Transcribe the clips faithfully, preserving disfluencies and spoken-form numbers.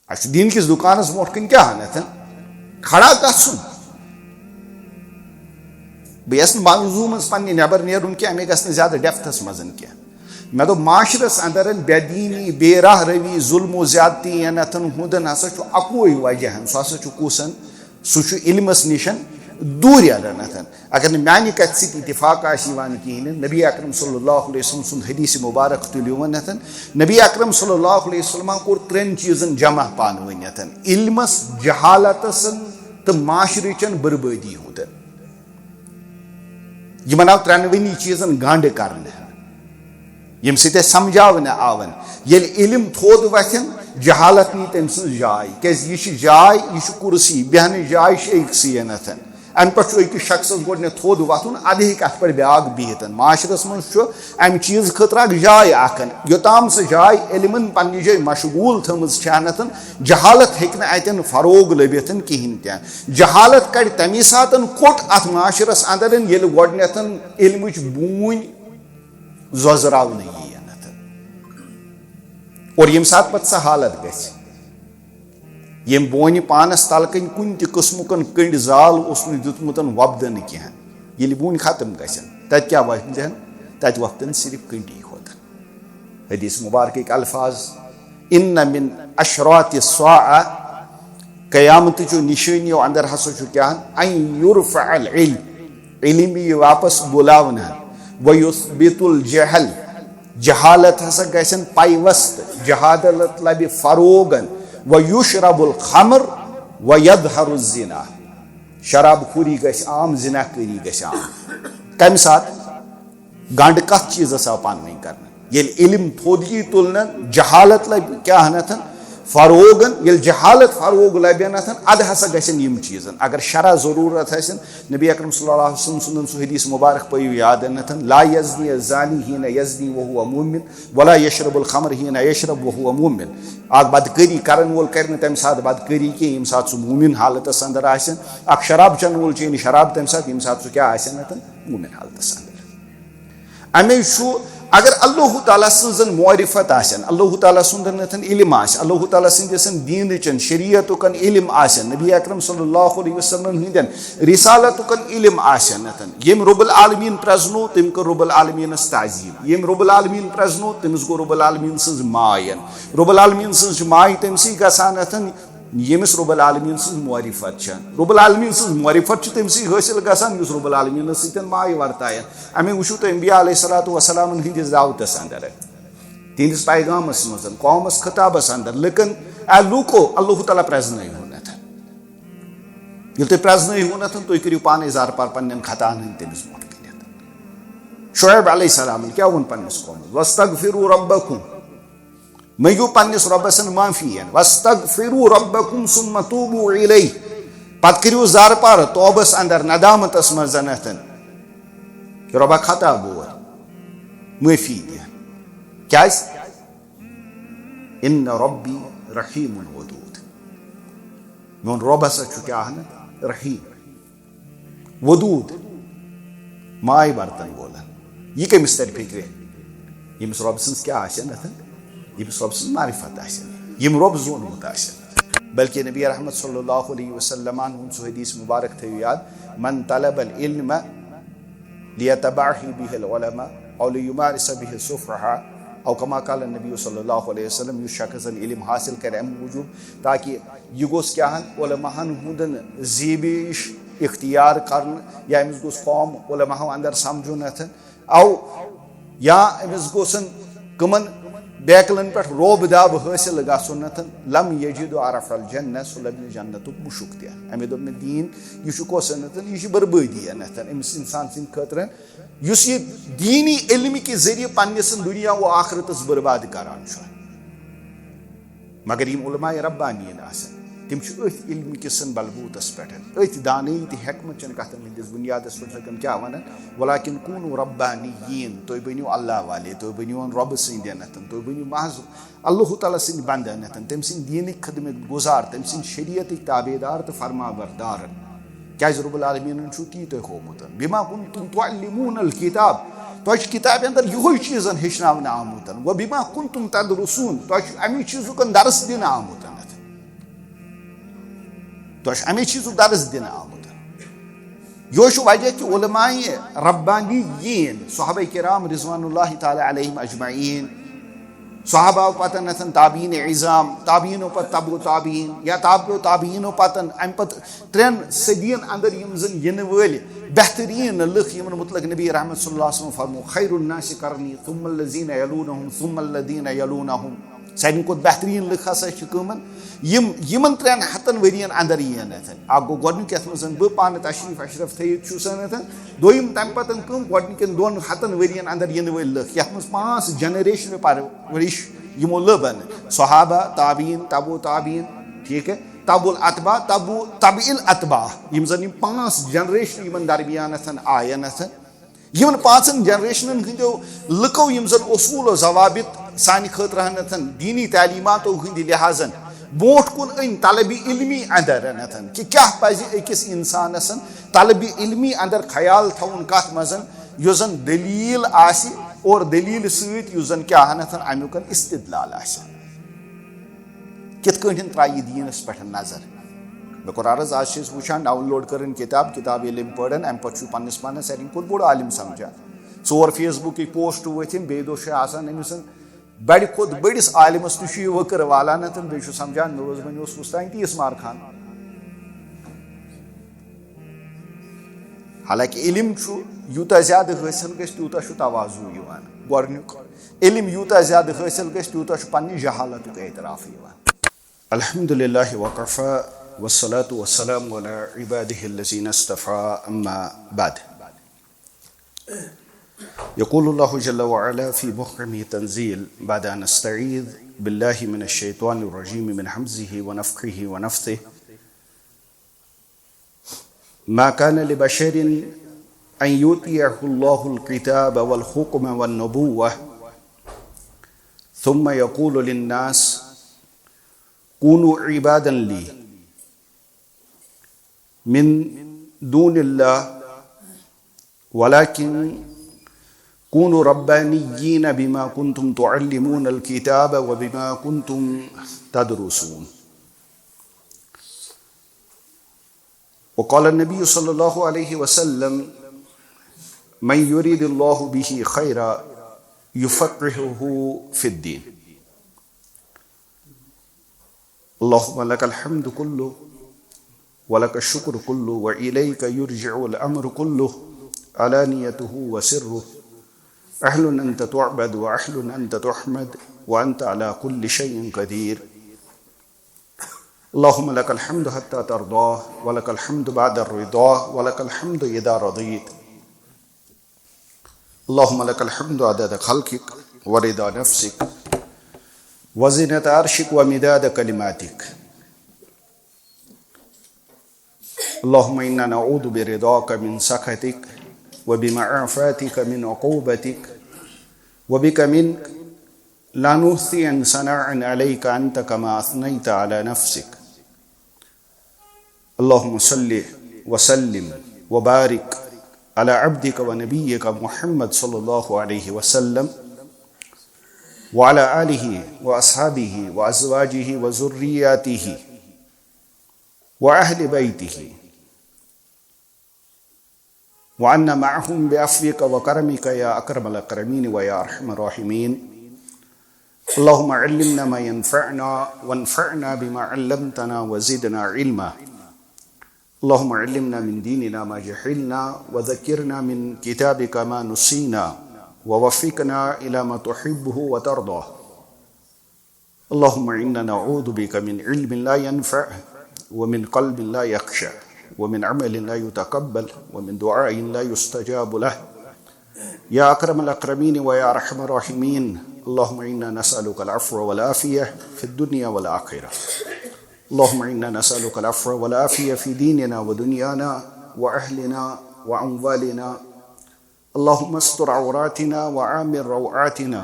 اَسہِ چھُ دیٖن کِس دُکانَس برونٛٹھ کَنہِ کیٛاہ اَنَتھ؟ کھڑا گژھُن۔ بہٕ یَژھٕ نہٕ منظوٗمَس پنٛنہِ نٮ۪بر نیرُن کینٛہہ، مےٚ گژھِ نہٕ زیادٕ ڈٮ۪پتھَس منٛز کینٛہہ۔ مےٚ دوٚپ، معاشرَس اندر بے دیٖنی، بے راہ روی، ظُلم و زیادتی یَنَتھَن ہُنٛدَن ہسا چھُ اَکُے وجہ، سُہ ہسا چھُ کُس؟ سُہ چھُ علمَس نِش دوٗرِ اَنَتھَن۔ اگر نہٕ میانہِ کتھِ سۭتۍ اتفاق آسہِ یِوان کِہیٖنۍ، نبی اکرم صلی اللہ علیہ وسلم سُنٛد حدیث مبارک تُلِو ونتھن۔ نبی اکرم صلی اللہ علیہ وسلم کوٚر ترٛٮ۪ن چیٖزن جمع پانہٕ ؤنۍ یتھن، علمس، جہالتس تہٕ معاشرٕچن بربٲدی ہُنٛد۔ یِمن آو ترٛٮ۪نوٕنی چیٖزن گنڈ کرنہٕ۔ ییٚمہِ سۭتۍ اَسہِ سمجھاونہٕ آون، ییٚلہِ علم تھوٚد وۄتھن، جہالت نی تٔمۍ سٕنٛز جاے، کیازِ یہِ چھِ جاے، یہِ چھُ کُرسی، بیہنٕچ جاے چھِ أکسٕے یَنتھن۔ اَمہِ پٮ۪ٹھ چھُ أکِس شخصس گۄڈٕنٮ۪تھ تھوٚد وۄتھُن، اَدٕ ہیٚکہِ اَتھ پٮ۪ٹھ بیٛاکھ بِہِتھ۔ معاشرس منٛز چھُ اَمہِ چیٖزٕ خٲطرٕ اکھ جاے اکھ، یوٚتام سۄ جاے علمن پننہِ جایہِ مشغوٗل تھٲومٕژ چھِ یَنتھن، جہالت ہیٚکہِ نہٕ اَتٮ۪ن فروغ لٔبِتھ کِہیٖنۍ تہِ۔ جہالت کڑِ تَمی ساتن کوٚٹ اَتھ معاشرس اندر، ییٚلہِ گۄڈٕنٮ۪تھ علمٕچ بوٗنۍ زۄزراونہٕ یِیہِ نہٕ تہٕ۔ اور ییٚمہِ ساتہٕ پتہٕ سۄ حالت گژھِ، ییٚمہِ بونہِ پانس تلہٕ کنہِ کُنہِ تہِ قٕسمُک کنڈِ زال اوس نہٕ دیُتمُت وۄپدنہٕ کینٛہہ، ییٚلہِ بونہِ ختم گژھن، تتہِ کیٛاہ وۄپدن؟ تتہِ وۄپدن صرف کنڈی ہوت۔ حدیث مبارکٕکۍ الفاظ، ان من اشراط الساعہ، قیامتٕچو نشٲنیو اندر ہسا چھُ کیٛاہ؟ ان یرفع العلم، علم یی واپس بُلاونہٕ، ویثبت الجہل، جہالت ہسا گژھن پیوست، جہالت لبہِ فروغن، ویشرب الخمر ویظہر الزنا، شراب خوری گژھِ عام، زنا کٲری گژھِ عام۔ کمہِ ساتہٕ؟ گنڈ کتھ چیٖزس آو پانہٕ ؤنۍ کرنہٕ؟ ییٚلہِ علم تھوٚد یی تُلنہٕ، جہالت لبہِ کیٛاہ نتھن؟ فروغن۔ ییٚلہِ جہالت فروغ لبہِ نتھن، ادٕ ہسا گژھن یِم چیٖزن۔ اگر شرع ضروٗرت آسن، نبی اکرم صلی اللہ علیہ وسلم سُنٛدن سُہ حدیث مبارک پٔیِو یاد نتھن، لا یزنی الزانی حین یزنی وهو مؤمن، ولا یشرب الخمر حین یشرب وهو مؤمن۔ اکھ بدکٲری کرن وول کرِ نہٕ تمہِ ساتہٕ بدکٲری کینٛہہ، ییٚمہِ ساتہٕ سُہ مومن حالتس اندر آسہِ۔ اکھ شراب چٮ۪ن وول چیٚیہِ نہٕ شراب تمہِ ساتہٕ، ییٚمہِ ساتہٕ سُہ کیٛاہ آسہِ نتھن؟ مومن حالتس اندر۔ اَمے چھُ، اگر اللہ تعالیٰ سٕنٛزن معرفت آسن، اللہ تعالیٰ سُنٛد نتھن علم آسہِ، اللہ تعالیٰ سٕنٛدِس دیٖنٕچن شریعتُکن علم آسن، نبی اکرم صلی اللہ علیہ وسلم ہٕنٛدٮ۪ن رسالتُکن علم آسن نتھن، ییٚمۍ رب العالمین پرزنو، تٔمۍ کٔر رب العالمینس تعظیم۔ ییٚمۍ رب العالمین پرزنو، تٔمِس گوٚو رب العالمین سٕنٛز ماے۔ رب العالمین سٕنٛز چھِ ماے تٔمۍ سٕے گژھان نتھن، ییٚمِس رب العالمین سٕنٛز معرفت چھےٚ۔ رب العالمین سٕنٛز معرفت چھِ تٔمۍ سٕے حٲصِل گژھان، یُس رب العالمینس سۭتۍ ماے ورتایَن۔ اَمے وٕچھِو تُہۍ انبیاء علیہ الصلوۃ والسلامن ہٕنٛدِس دعوتس اندر، تِہنٛدِس پیغامس منٛز، قومس خطابس اندر، لُکن، اے لوٗکو، اللہ تعالیٰ پرزنٲیہُن نتھن۔ ییٚلہِ تُہۍ پرزنٲیہُن نتھن، تُہۍ کٔرِو پانے زارٕ پار پننٮ۪ن خطاہن ہٕنٛدۍ تٔمِس برونٛٹھ کَنٮ۪تھ۔ شعیب علیہ السلامن کیٛاہ ووٚن پننِس قومس؟ "واستغفروا ربکم"، منٛگِو پننِس رۄبس معٲفی۔ "واستغفروا ربکم ثم توبوا الیہ"، پتہٕ کٔرِو زارٕ پار توبس اندر، ندامتس منٛز نتھن، کہ رۄبا خطا گوٚو، معٲفی دِ۔ کیٛازِ؟ "ان ربی رحیم ودود"، میون رۄب ہسا چھُ کیٛاہ ہن؟ رحیم، ودود، ماے برتن وول۔ یہِ کٔمِس ترِ فِکرِ؟ ییٚمِس رۄب سٕنٛز کیٛاہ آسہِ نتھن؟ ییٚمِس رۄب سٕنٛز معرفت آسہِ، ییٚمۍ رۄب زونمُت آسہِ۔ بلکہِ نبی رحمت صلی اللہ علیہ وسلمن ہُنٛد سُہ حدیث مبارک تھٲیِو یاد، "من طلب العلم لیتبعہ بہ العلماء او لیمارس بہ السفہاء"، او کما قال النبی صلی اللہ علیہ وسلم، یُس شخص زن علم حاصل کرِ امہِ موٗجوٗب تاکہ یہِ گوٚژھ کیٛاہن؟ علماہن ہُنٛدن زیبیش اختیار کرُن، یا أمِس گوٚژھ قوم علماہو اندر سمجھُن اتھٕ، او یا أمِس گوٚژھن کٕمن بیکلن پٮ۪ٹھ روب داب حٲصِل گژھُن نتھن، لم یجد عرف الجنہ، سُہ لبہِ نہٕ جنتُک مُشُک تہِ۔ اَمے دوٚپ مےٚ، دیٖن، یہِ چھُ کۄس نتھن؟ یہِ چھِ بربٲدی نتھن أمِس انسان سٕنٛدِ خٲطرٕ، یُس یہِ دیٖنی علمہٕ کہِ ذٔریعہٕ پننِس دُنیا و آخرتس برباد کران چھُ۔ مگر یِم علماء ربانیین آسن، تِم چھِ أتھۍ علمہٕ کِس بلبوٗتس پٮ۪ٹھ، أتھۍ دانٲیی تہٕ حکمت چٮ۪ن کتھن ہٕنٛدِس بُنیادس پٮ۪ٹھ لُکن کیٛاہ ونان؟ "ولکن کونوا ربانیین"، تُہۍ بٔنِو اللہ والے، تُہۍ بٔنِو رۄبہٕ سٕنٛدۍ نتھن، تُہۍ بٔنِو محض اللہ تعالیٰ سٕنٛدۍ بنٛدٕ نتھن، تٔمۍ سٕنٛدۍ دیٖنٕکۍ خدمت گُزار، تٔمۍ سٕنٛدۍ شریعتٕکۍ تابع دار تہٕ فرما بردار۔ کیٛازِ رب العالمیٖنن چھُو تی تۄہہِ ہوومُت؟ "بما کنتم تعلمون الکتاب"، تۄہہِ چھُ کِتابہِ اندر یِہوٚے چیٖزن ہیٚچھناونہٕ آمُت۔ "وبما کنتم تدرسون"، تۄہہِ چھُ اَمی چیٖزُک درس دِنہٕ آمُت۔ تۄہہِ چھُ اَمے چیٖزُک درس دِنہٕ آمُت۔ یہِ چھُ وجہ کہِ علماء ربانیین، صحابہ کرام رضوان اللہ تعالیٰ علیہم اجمعین، صحابہ پتہٕ نتھن تابعین عظام، تابعینو پتہٕ تبع تابعین، یا تبع تابعینو پتہٕ، اَمہِ پتہٕ ترٛٮ۪ن صدین اندر یِم زن یِنہٕ وٲلۍ بہتریٖن لُکھ، یِمن متعلق نبی رحمت صلی اللہ علیہ وسلم فرمو، "خیر الناس قرنی ثم الذین یلونہم ثم الذین یلونہم"۔ سارِوٕے کھۄتہٕ بہتریٖن لُکھ ہسا چھِ کٕمن؟ یِم، یِمن ترٛٮ۪ن ہتن ؤرین اندر یِیَن اتھن۔ اکھ گوٚو گۄڈٕنیُک، یتھ منٛز زن بہٕ پانہٕ تشریف اشرف تھٲیِتھ چھُس اتھن۔ دوٚیِم، تمہِ پتہٕ کٕم؟ گۄڈٕنِکٮ۪ن دۄن ہتن ؤرین اندر یِنہٕ وٲلۍ لُکھ، یتھ منٛز پانٛژھ جنریشنہٕ پرورش یِمو لٔبن۔ صحابہ، تابعین، تبع تابعین، ٹھیٖک ہے، تبع الاتباع، تبع، تبع الاتباع، یِم زن یِم پانٛژھ جنریشنہٕ یِمن درمیان اتھن آین اتھن۔ یِمن پانٛژن جنریشنن ہٕنٛدیو لُکو یِم زن اصوٗل و ضوابط سانہِ خٲطرٕ ہنتھن دینی تعلیماتو ہٕنٛدِ لحاظن برونٛٹھ کُن أنۍ طلبِ علمی اندر ہنتھن، کہِ کیٛاہ پزِ أکِس انسانس طلبِ علمی اندر خیال تھاوُن کتھ منٛز، یُس زن دلیل آسہِ اور دلیل سۭتۍ یُس زن کیٛاہ ہنتھن امیُک استدلال آسہِ۔ کِتھ کٲٹھۍ ترٛایہِ یہِ دیٖنَس پٮ۪ٹھ نظر؟ مےٚ کوٚر عرض، آز چھِ أسۍ وٕچھان، ڈاوُن لوڈ کٔرٕن کِتاب، کِتاب ییٚلہِ أمۍ پٔرٕن، اَمہِ پَتہٕ چھُ پَنٕنِس پانَس ساروی کھۄتہٕ بوٚڑ عالِم سَمجھان۔ ژور فیس بُکٕکۍ پوسٹ وٲتھۍ أمۍ، بیٚیہِ دۄہ چھُ آسان أمۍ سٕنٛز بَڑِ کھۄتہٕ بٔڑِس عالِمَس نِش یہِ وٕکٕر والان، تہٕ بیٚیہِ چھُ سَمجھان، مےٚ اوس وۄنۍ اوس وُستان تی اِسمار خان۔ حالانکہ علم چھُ یوٗتاہ زیادٕ حٲصِل گژھِ، تیوٗتاہ چھُ تواضع یِوان۔ گۄڈٕنیُک، علم یوٗتاہ زیادٕ حٲصِل گژھِ، تیوٗتاہ چھُ پننہِ جہالتُک اعتراف یِوان۔ الحمد لله وكفى، والصلاة والسلام على عباده الذين اصطفى، أما بعد۔ يقول الله جل وعلا في محكم التنزيل بعد أن أستعيذ بالله من الشيطان الرجيم من همزه ونفخه ونفثه: ما كان لبشر أن يؤتيه الله الكتاب والحكم والنبوة ثم يقول للناس كونوا عبادا لي من دون الله ولكن كونوا ربانيين بما كنتم تعلمون الكتاب وبما كنتم تدرسون. وقال النبي صلى الله عليه وسلم: من يريد الله به خيرا يفقهه في الدين. اللهم لك الحمد كله ولك الشكر كله وإليك يرجع الأمر كله علانيته وسره. أهل أنت تعبد وأهل أنت تحمد وأنت على كل شيء قدير. اللهم لك الحمد حتى ترضى، ولك الحمد بعد الرضا، ولك الحمد إذا رضيت. اللهم لك الحمد عدد خلقك ورضا نفسك وزنة عرشك ومداد كلماتك. اللهم إنا نعوذ برضاك من سخطك وبمعافاتك من عقوبتك وبك منك، لا نحصي ثناء عليك أنت كما أثنيت على نفسك. اللهم صل وسلم وبارك على عبدك ونبيك محمد صلى الله عليه وسلم وعلى آله وأصحابه وأزواجه وذرياته وأهل بيته وعنا معهم بعفوك وكرمك يا أكرم الأكرمين ويا أرحم الراحمين. اللهم علمنا ما ينفعنا وانفعنا بما علمتنا وزدنا علما. اللهم علمنا من ديننا ما جهلنا وذكرنا من كتابك ما نسينا ووفقنا إلى ما تحبه وترضاه. اللهم إنا نعوذ بك من علم لا ينفع ومن قلب لا يخشع ومن عمل لا يتقبل ومن دعاء لا يستجاب له. يا أكرم الأكرمين ويا أرحم الراحمين، اللهم إنا نسألك العفو والعافية في الدنيا والآخرة. اللهم إنا نسألك العفو والعافية في ديننا ودنيانا وأهلنا وأموالنا. اللهم استر عوراتنا وآمن روعاتنا.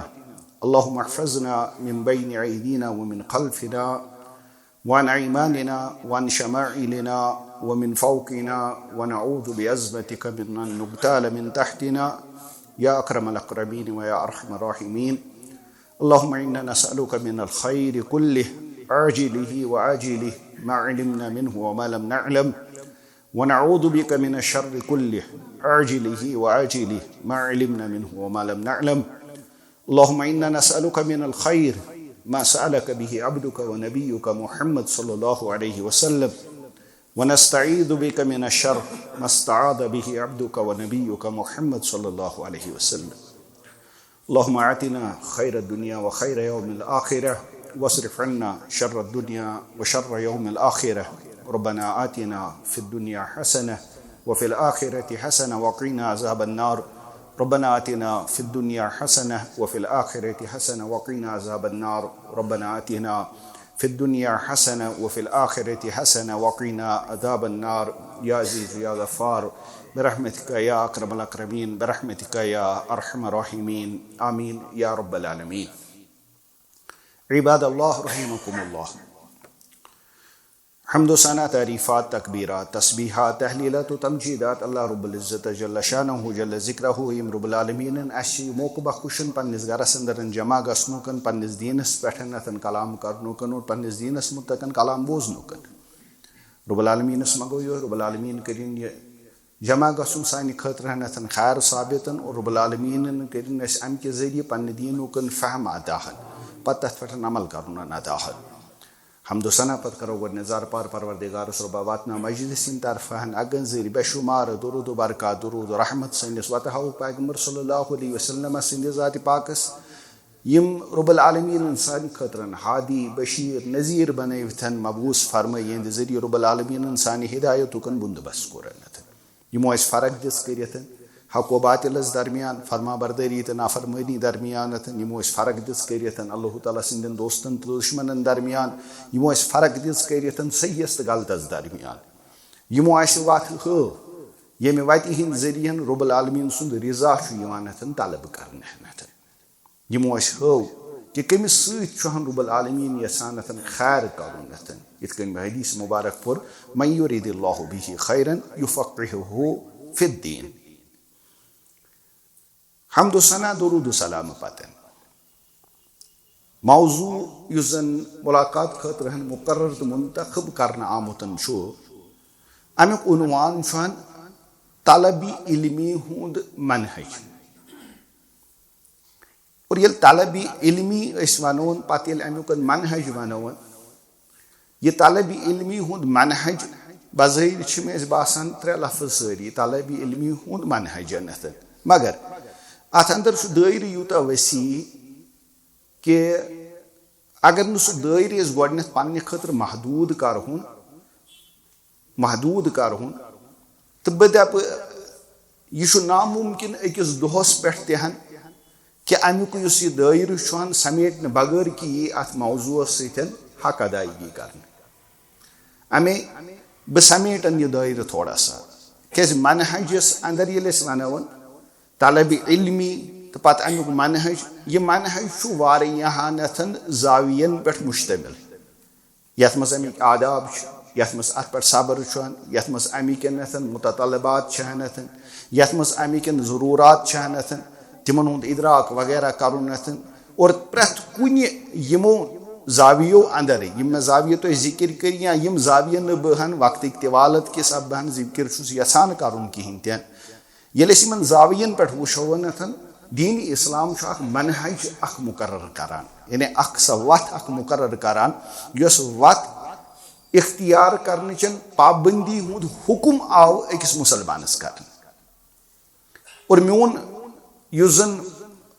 اللهم احفظنا من بين أيدينا ومن خلفنا وعن أيماننا وعن شمائلنا ومن فوقنا، ونعوذ بعظمتك من أن نغتال من تحتنا، يا أكرم الأكرمين ويا أرحم الراحمين. اللهم إنا نسألك من الخير كله عاجله وآجله ما علمنا منه وما لم نعلم، ونعوذ بك من الشر كله، عاجله وآجله، ما علمنا منه وما لم نعلم. اللهم إنا نسألك من الخير ما سألك به عبدك ونبيك محمد صلى الله عليه وسلم، ونستعيذ بك من الشر ما استعاذ به عبدك ونبيك محمد صلى الله عليه وسلم. اللهم آتنا خير الدنيا وخير يوم الآخرة، واصرف عنا شر الدنيا وشر يوم الآخرة. ربنا آتنا في الدنيا حسنة وفي الآخرة حسنة وقنا عذاب النار. ربنا آتنا في الدنيا حسنة وفي الآخرة حسنة وقنا عذاب النار. ربنا آتنا في الدنيا حسنة وفي الآخرة حسنة وقنا عذاب النار. يا عزيز يا غفار، برحمتك يا أكرم الأكرمين، برحمتك يا أرحم الراحمين. آمين يا رب العالمين. عباد الله رحمكم الله. حمد و ثنا، تعریفات، تکبیرات، تسبیحات، تحلیلات و تمجیدات اللہ رب العزت جل شانہ جل ذکرہ، یم رب العالمینن اسہِ موقع بخشن پننس گرس اندر جمع گژھنُکن، پننس دینس پٮ۪ٹھ اتھن کلام کرنُکن اور پننس دینس متعلقن کلام بوزنُکن۔ رب العالمینس منگو یہِ، رب العالمین کٔرِن یہِ جمع گژھُن سانہِ خٲطرٕ ہن اتھن خیر ثابتن اور رب العالمینن کٔرِن اسہِ امہِ کہِ ذٔریعہٕ پننہِ دینُکن فہم عطا ہن، پتہٕ تتھ پٮ۪ٹھ عمل کرُن عطا ہن۔ حمد و ثنا پتہٕ کرو گۄڈٕ نظارٕ پار پروردگارس رۄبا واتناو مجلس سٕنٛدِ طرفہٕ ہن اگن ذٔریعہٕ بے شمار درود و برکات، درود و رحمت سٲنِس وتہٕ ہاوُک پیغمبر صلی اللہ علیہ وسلم سٕنٛدِ ذاتِ پاکس، یم رب العالمینن سانہِ خٲطرٕ ہادی، بشیر، نذیر بنٲوتھن، مبعوث فرمٲے، یہنٛدِ ذٔریعہٕ رب العالمینن سانہِ ہدایتُکن بندوبست کوٚرنتھ۔ یمو اسہِ فرق دِژ کٔرِتھ حق و باطلس درمیان، فرما بردٲری تہٕ نافرمٲنی درمیان، یمو اسہِ فرق دِژ کٔرِتھ اللہ تعالیٰ سٕنٛدٮ۪ن دوستن تہٕ دشمنن درمیان، یمو اسہِ فرق دِژ کٔرِتھ صحیحس تہٕ غلطس درمیان، یمو اسہِ وتھ ہٲو، ییٚمہِ وتہِ ہٕنٛدِ ذٔریعہٕ رب العالمین سُنٛد رضا چھُ یِوان طلب کرنہٕ۔ یمو اسہِ ہٲو کہِ کٔمِس سۭتۍ چھُ ہن رب العالمین یژھان اتھن خیر کرُن اتھن، یِتھ کٔنۍ مےٚ حدیث مبارک پوٚر، "من یرید اللہ بہ خیرا یفقہہ فی الدین۔" حمد و ثنا، درود و سلام پتن موضوع یُس زن ملاقات خٲطرٕ ہن مقرر تہٕ منتخب کرنہٕ آمُتن چھُ، امیُک عنوان چھُ ہن طلبِ علمی ہُنٛد منہج۔ اور ییٚلہِ طلبِ علمی أسۍ وَنون، پَتہٕ ییٚلہِ اَمیُک منہج وَنون، یہِ طلبِ علمی ہُنٛد منہج بظٲہِر چھِ مےٚ اَسہِ باسان ترٛےٚ لفظ سٲری، طلبِ علمی ہُنٛد منہج۔ مگر اَتھ اندر چھُ دٲیرٕ یوٗتاہ وسیع کہِ اگر نہٕ سُہ دٲیرٕ أسۍ گۄڈٕنٮ۪تھ پننہِ خٲطرٕ محدوٗد کرہون، محدوٗد کرہون، تہٕ بہٕ دَپہٕ، یہِ چھُ نامُمکِن أکِس دۄہس پٮ۪ٹھ تہِ ہن کہِ اَمیُک یُس یہِ دٲیرٕ چھُ ہن سمیٹنہٕ بغٲر کہِ یی اَتھ موضوعس سۭتۍ حق ادایگی کرنہٕ۔ اَمے بہٕ سمیٹن یہِ دٲیرٕ تھوڑا سا، کیازِ منہجس اندر ییٚلہِ أسۍ وَنون طلبِ علمی تہٕ پتہٕ اَمیُک منہج، یہِ منہج چھُ واریاہن یتھن زاوین پٮ۪ٹھ مشتمل۔ یتھ منٛز اَمِکۍ آداب چھِ، یتھ منٛز اَتھ پٮ۪ٹھ صبر چھُ، یتھ منٛز اَمِکٮ۪ن یتھن متطلبات چھِ ہن یتھن، یتھ منٛز اَمِکٮ۪ن ضروٗرات چھِ ہن یتھن، تِمن ہُنٛد ادراک وغیرہ کرُن یتھن۔ اور پرٛٮ۪تھ کُنہِ یِمو زاویو اندر، یِم مےٚ زاویہِ تۄہہِ ذکر کٔرۍ یا یِم زاویہِ نہٕ بہٕ ہن وقتٕکۍ طوالت کہِ سببہٕ ہن ذکر چھُس یژھان کرُن کِہینۍ تہِ، ییٚلہِ أسۍ یِمن زاوین پٮ۪ٹھ وٕچھو، ونتھن دین اسلام چھُ اکھ منہج اکھ مقرر کران، یعنی اکھ سۄ وتھ اکھ مقرر کران، یۄس وتھ اختیار کرنہٕ چٮ۪ن پابندی ہُنٛد حکم آو أکِس مُسلمانس کرنہٕ۔ اور میون یُس زن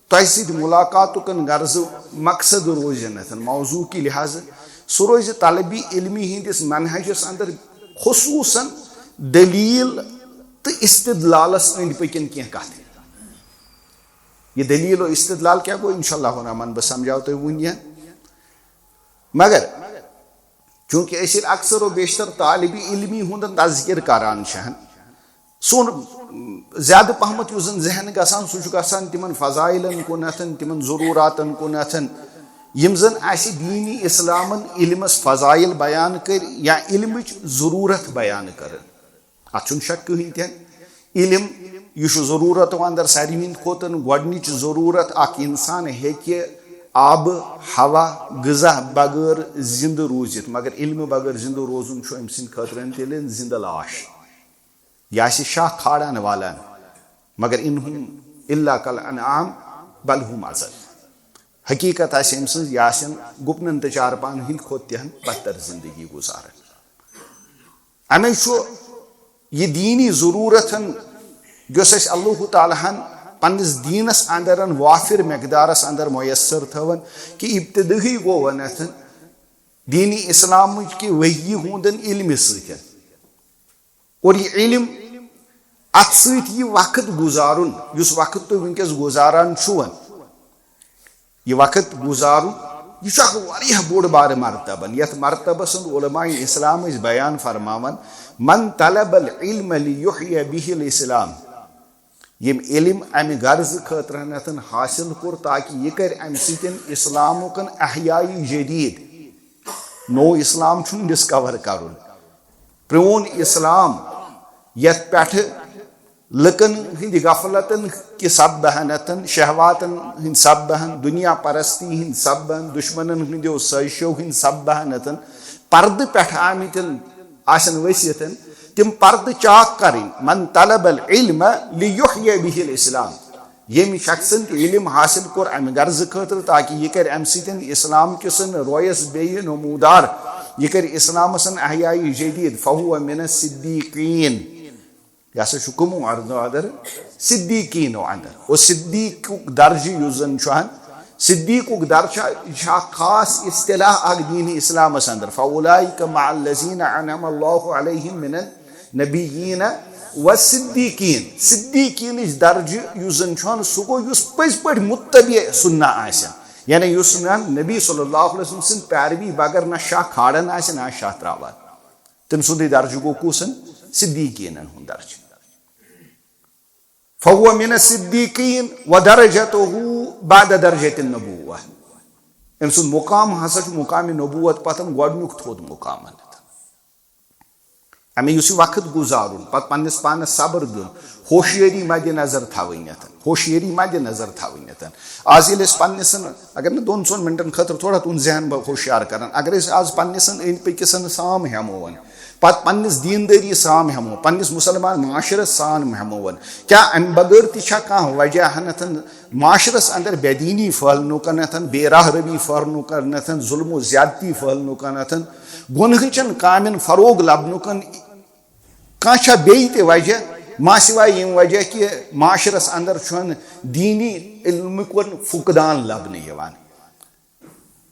تۄہہِ سۭتۍ ملاقاتُک غرض مقصد روزِ نتھن موضوع کہِ لحاظہٕ، سُہ روزِ طلبِ علمی ہٕنٛدِس منہجس اندر خصوصاً دلیل تہٕ استدلالس أنٛدۍ پٔکٮ۪ن کینٛہہ کتھٕ۔ یہِ دلیل و استدلال کیٛاہ گوٚو، انشاءاللہ الرحمن بہٕ سمجھاو تۄہہِ وُنۍ یہِ۔ مگر چونکہ أسۍ ییٚلہِ اکثر و بیشتر طالبِ علمی ہُنٛد تذکر کران چھِ، سون زیادٕ پہمتھ یُس زن ذہن گژھان، سُہ چھُ گژھان تِمن فضائلن کُنتھ، تِمن ضروٗراتن کُنتھ، یِم زن اسہِ دینِ اسلامن علمس فضائل بیان کٔرۍ یا علمٕچ ضروٗرت بیان کٔر۔ اتھ چھُنہٕ شک کٕہٕنۍ تہِ۔ علم یہِ چھُ ضروٗرتو اندر ساروی ہٕنٛدِ کھۄتہٕ گۄڈنِچ ضروٗرت۔ اکھ انسان ہیٚکہِ آبہٕ، ہوا، غذا بغٲر زِندٕ روٗزِتھ، مگر علمہٕ بغٲر زِندٕ روزُن چھُ أمۍ سٕنٛدِ خٲطرٕ تیٚلہِ زِندٕ لاش۔ یہِ آسہِ شاہ کھالان والان، مگر ان ہم الا کل انعام بل ہم اضل۔ حقیقت آسہِ أمۍ سٕنٛز، یہِ آسن گُپنن تہٕ چارپاہن ہٕنٛدِ کھۄتہٕ تہِ ہن بدتر زندگی گُزاران۔ اَمے چھُ یہِ دیٖنی ضروٗرتن، یۄس اَسہِ اللہ تعالیٰ ہن پننِس دیٖنس اندر وافر مقدارس اندر میسر تھٲوٕن، کہِ ابتدٲئی گوٚو ونتھ دیٖنی اسلامٕچ کہِ وحی ہُنٛدن علمہِ سۭتۍ۔ اور یہِ علم، اتھ سۭتۍ یہِ وقت گُزارُن، یُس وقت تُہۍ وٕنکیٚس گُزاران چھِو، یہِ وقت گُزارُن، یہِ چھُ اکھ واریاہ بوٚڑ بارٕ مرتبن۔ یتھ مرتبس منٛز علماء اسلام ٲسۍ بیان فرماوان، "من طلب العلم لیحیی بہ الاسلام"، ییٚمۍ علم امہِ غرضہٕ خٲطرٕ نتھن حاصل کوٚر تاکہِ یہِ کرِ امہِ سۭتۍ اسلامُک احیائی جدید، نوٚو اسلام چھُنہٕ ڈسکور کرُن، پرٛون اسلام یتھ پٮ۪ٹھٕ لُکن ہٕنٛدِ غفلتن کہِ سببہٕ ہنتن، شہواتن ہٕنٛدِ سببہٕ ہن، دنیا پرستی ہٕنٛدِ سببہٕ ہن، دشمنن ہٕنٛدیو سٲزشو ہٕنٛدِ سببہٕ ہنتن پردٕ پٮ۪ٹھ آمٕتٮ۪ن آسن ؤسِتھ، تِم پردٕ چاک کرٕنۍ۔ من طلب العلم لیحیی بہ الاسلام، ییٚمہِ شخصن تہِ علم حاصل کوٚر امہِ غرضہٕ خٲطرٕ تاکہِ یہِ کرِ امہِ سۭتۍ اسلام کِس رویس بیٚیہِ نمودار، یہِ کرِ اسلامس احیائی جدید، فہو من الصدیقین۔ یہِ ہسا چھُ کٕمو اندر، اندر؟ صدیقینو اندر۔ اور صدیقُک درجہٕ یُس زن چھُ ہن، صدیقُک درجہٕ، یہِ چھُ اکھ خاص اصطلاح اکھ دین اسلامس اندر۔ فاولئک مع الذین انعم اللہ علیہم من النبیین والصدیقین۔ صدیقینٕچ درجہٕ یُس زن چھُ ہن، سُہ گوٚو یُس پٔزۍ پٲٹھۍ متبع سنہ آسہِ، یعنی یُس نہ نبی صلی اللہ علیہ وسلم سٕنٛز پیروی بغٲر نہ شاہ کھالان آسہِ، نہ شاہ تراوان۔ تٔمۍ سُنٛدُے درجہٕ گوٚو کُس؟ صدیقیٖنن ہُنٛد درجہٕ۔ فہو من الصدیقین و درجتہ بعد درجۃ النبوہ۔ أمۍ سُنٛد مقام ہسا چھُ مقام نبوت پتہٕ گۄڈٕنیُک تھوٚد مقام۔ اَمے یُس یہِ وقت گُزارُن، پتہٕ پننِس پانس صبر دیُن، ہوشیٲری مدِ نظر تھاوٕنۍ یتھ، ہوشیٲری مدِ نظر تھاوٕنۍ یتھ۔ آز ییٚلہِ أسۍ پننِسن، اگر نہٕ دۄن ژۄن منٹن خٲطرٕ، تھوڑا تُہُنٛد ذہن بہٕ ہوشیار کران، اگر أسۍ آز پننِسن أنٛدۍ پٔکِسن سام ہٮ۪مو وۄنۍ، پتہٕ پننِس دیٖندٲری سام ہٮ۪مو، پننِس مُسلمان معاشرس سام ہٮ۪مو وۄنۍ، کیٛاہ امہِ بغٲر تہِ چھا کانٛہہ وجہ ہنتھن معاشرس اندر بے دینی پھٔہلنُک نتھن، بے راہ روی پھٔہلنُک نتھن، ظلم و زیادتی پھٔہلنُک نتھن، گۄنہٕچن کامٮ۪ن فروغ لبنُک کانٛہہ چھا بیٚیہِ تہِ وجہ، ما سوائے ییٚمہِ وجہ کہِ معاشرس اندر چھُنہٕ دیٖنی علمُک فقدان لبنہٕ یِوان؟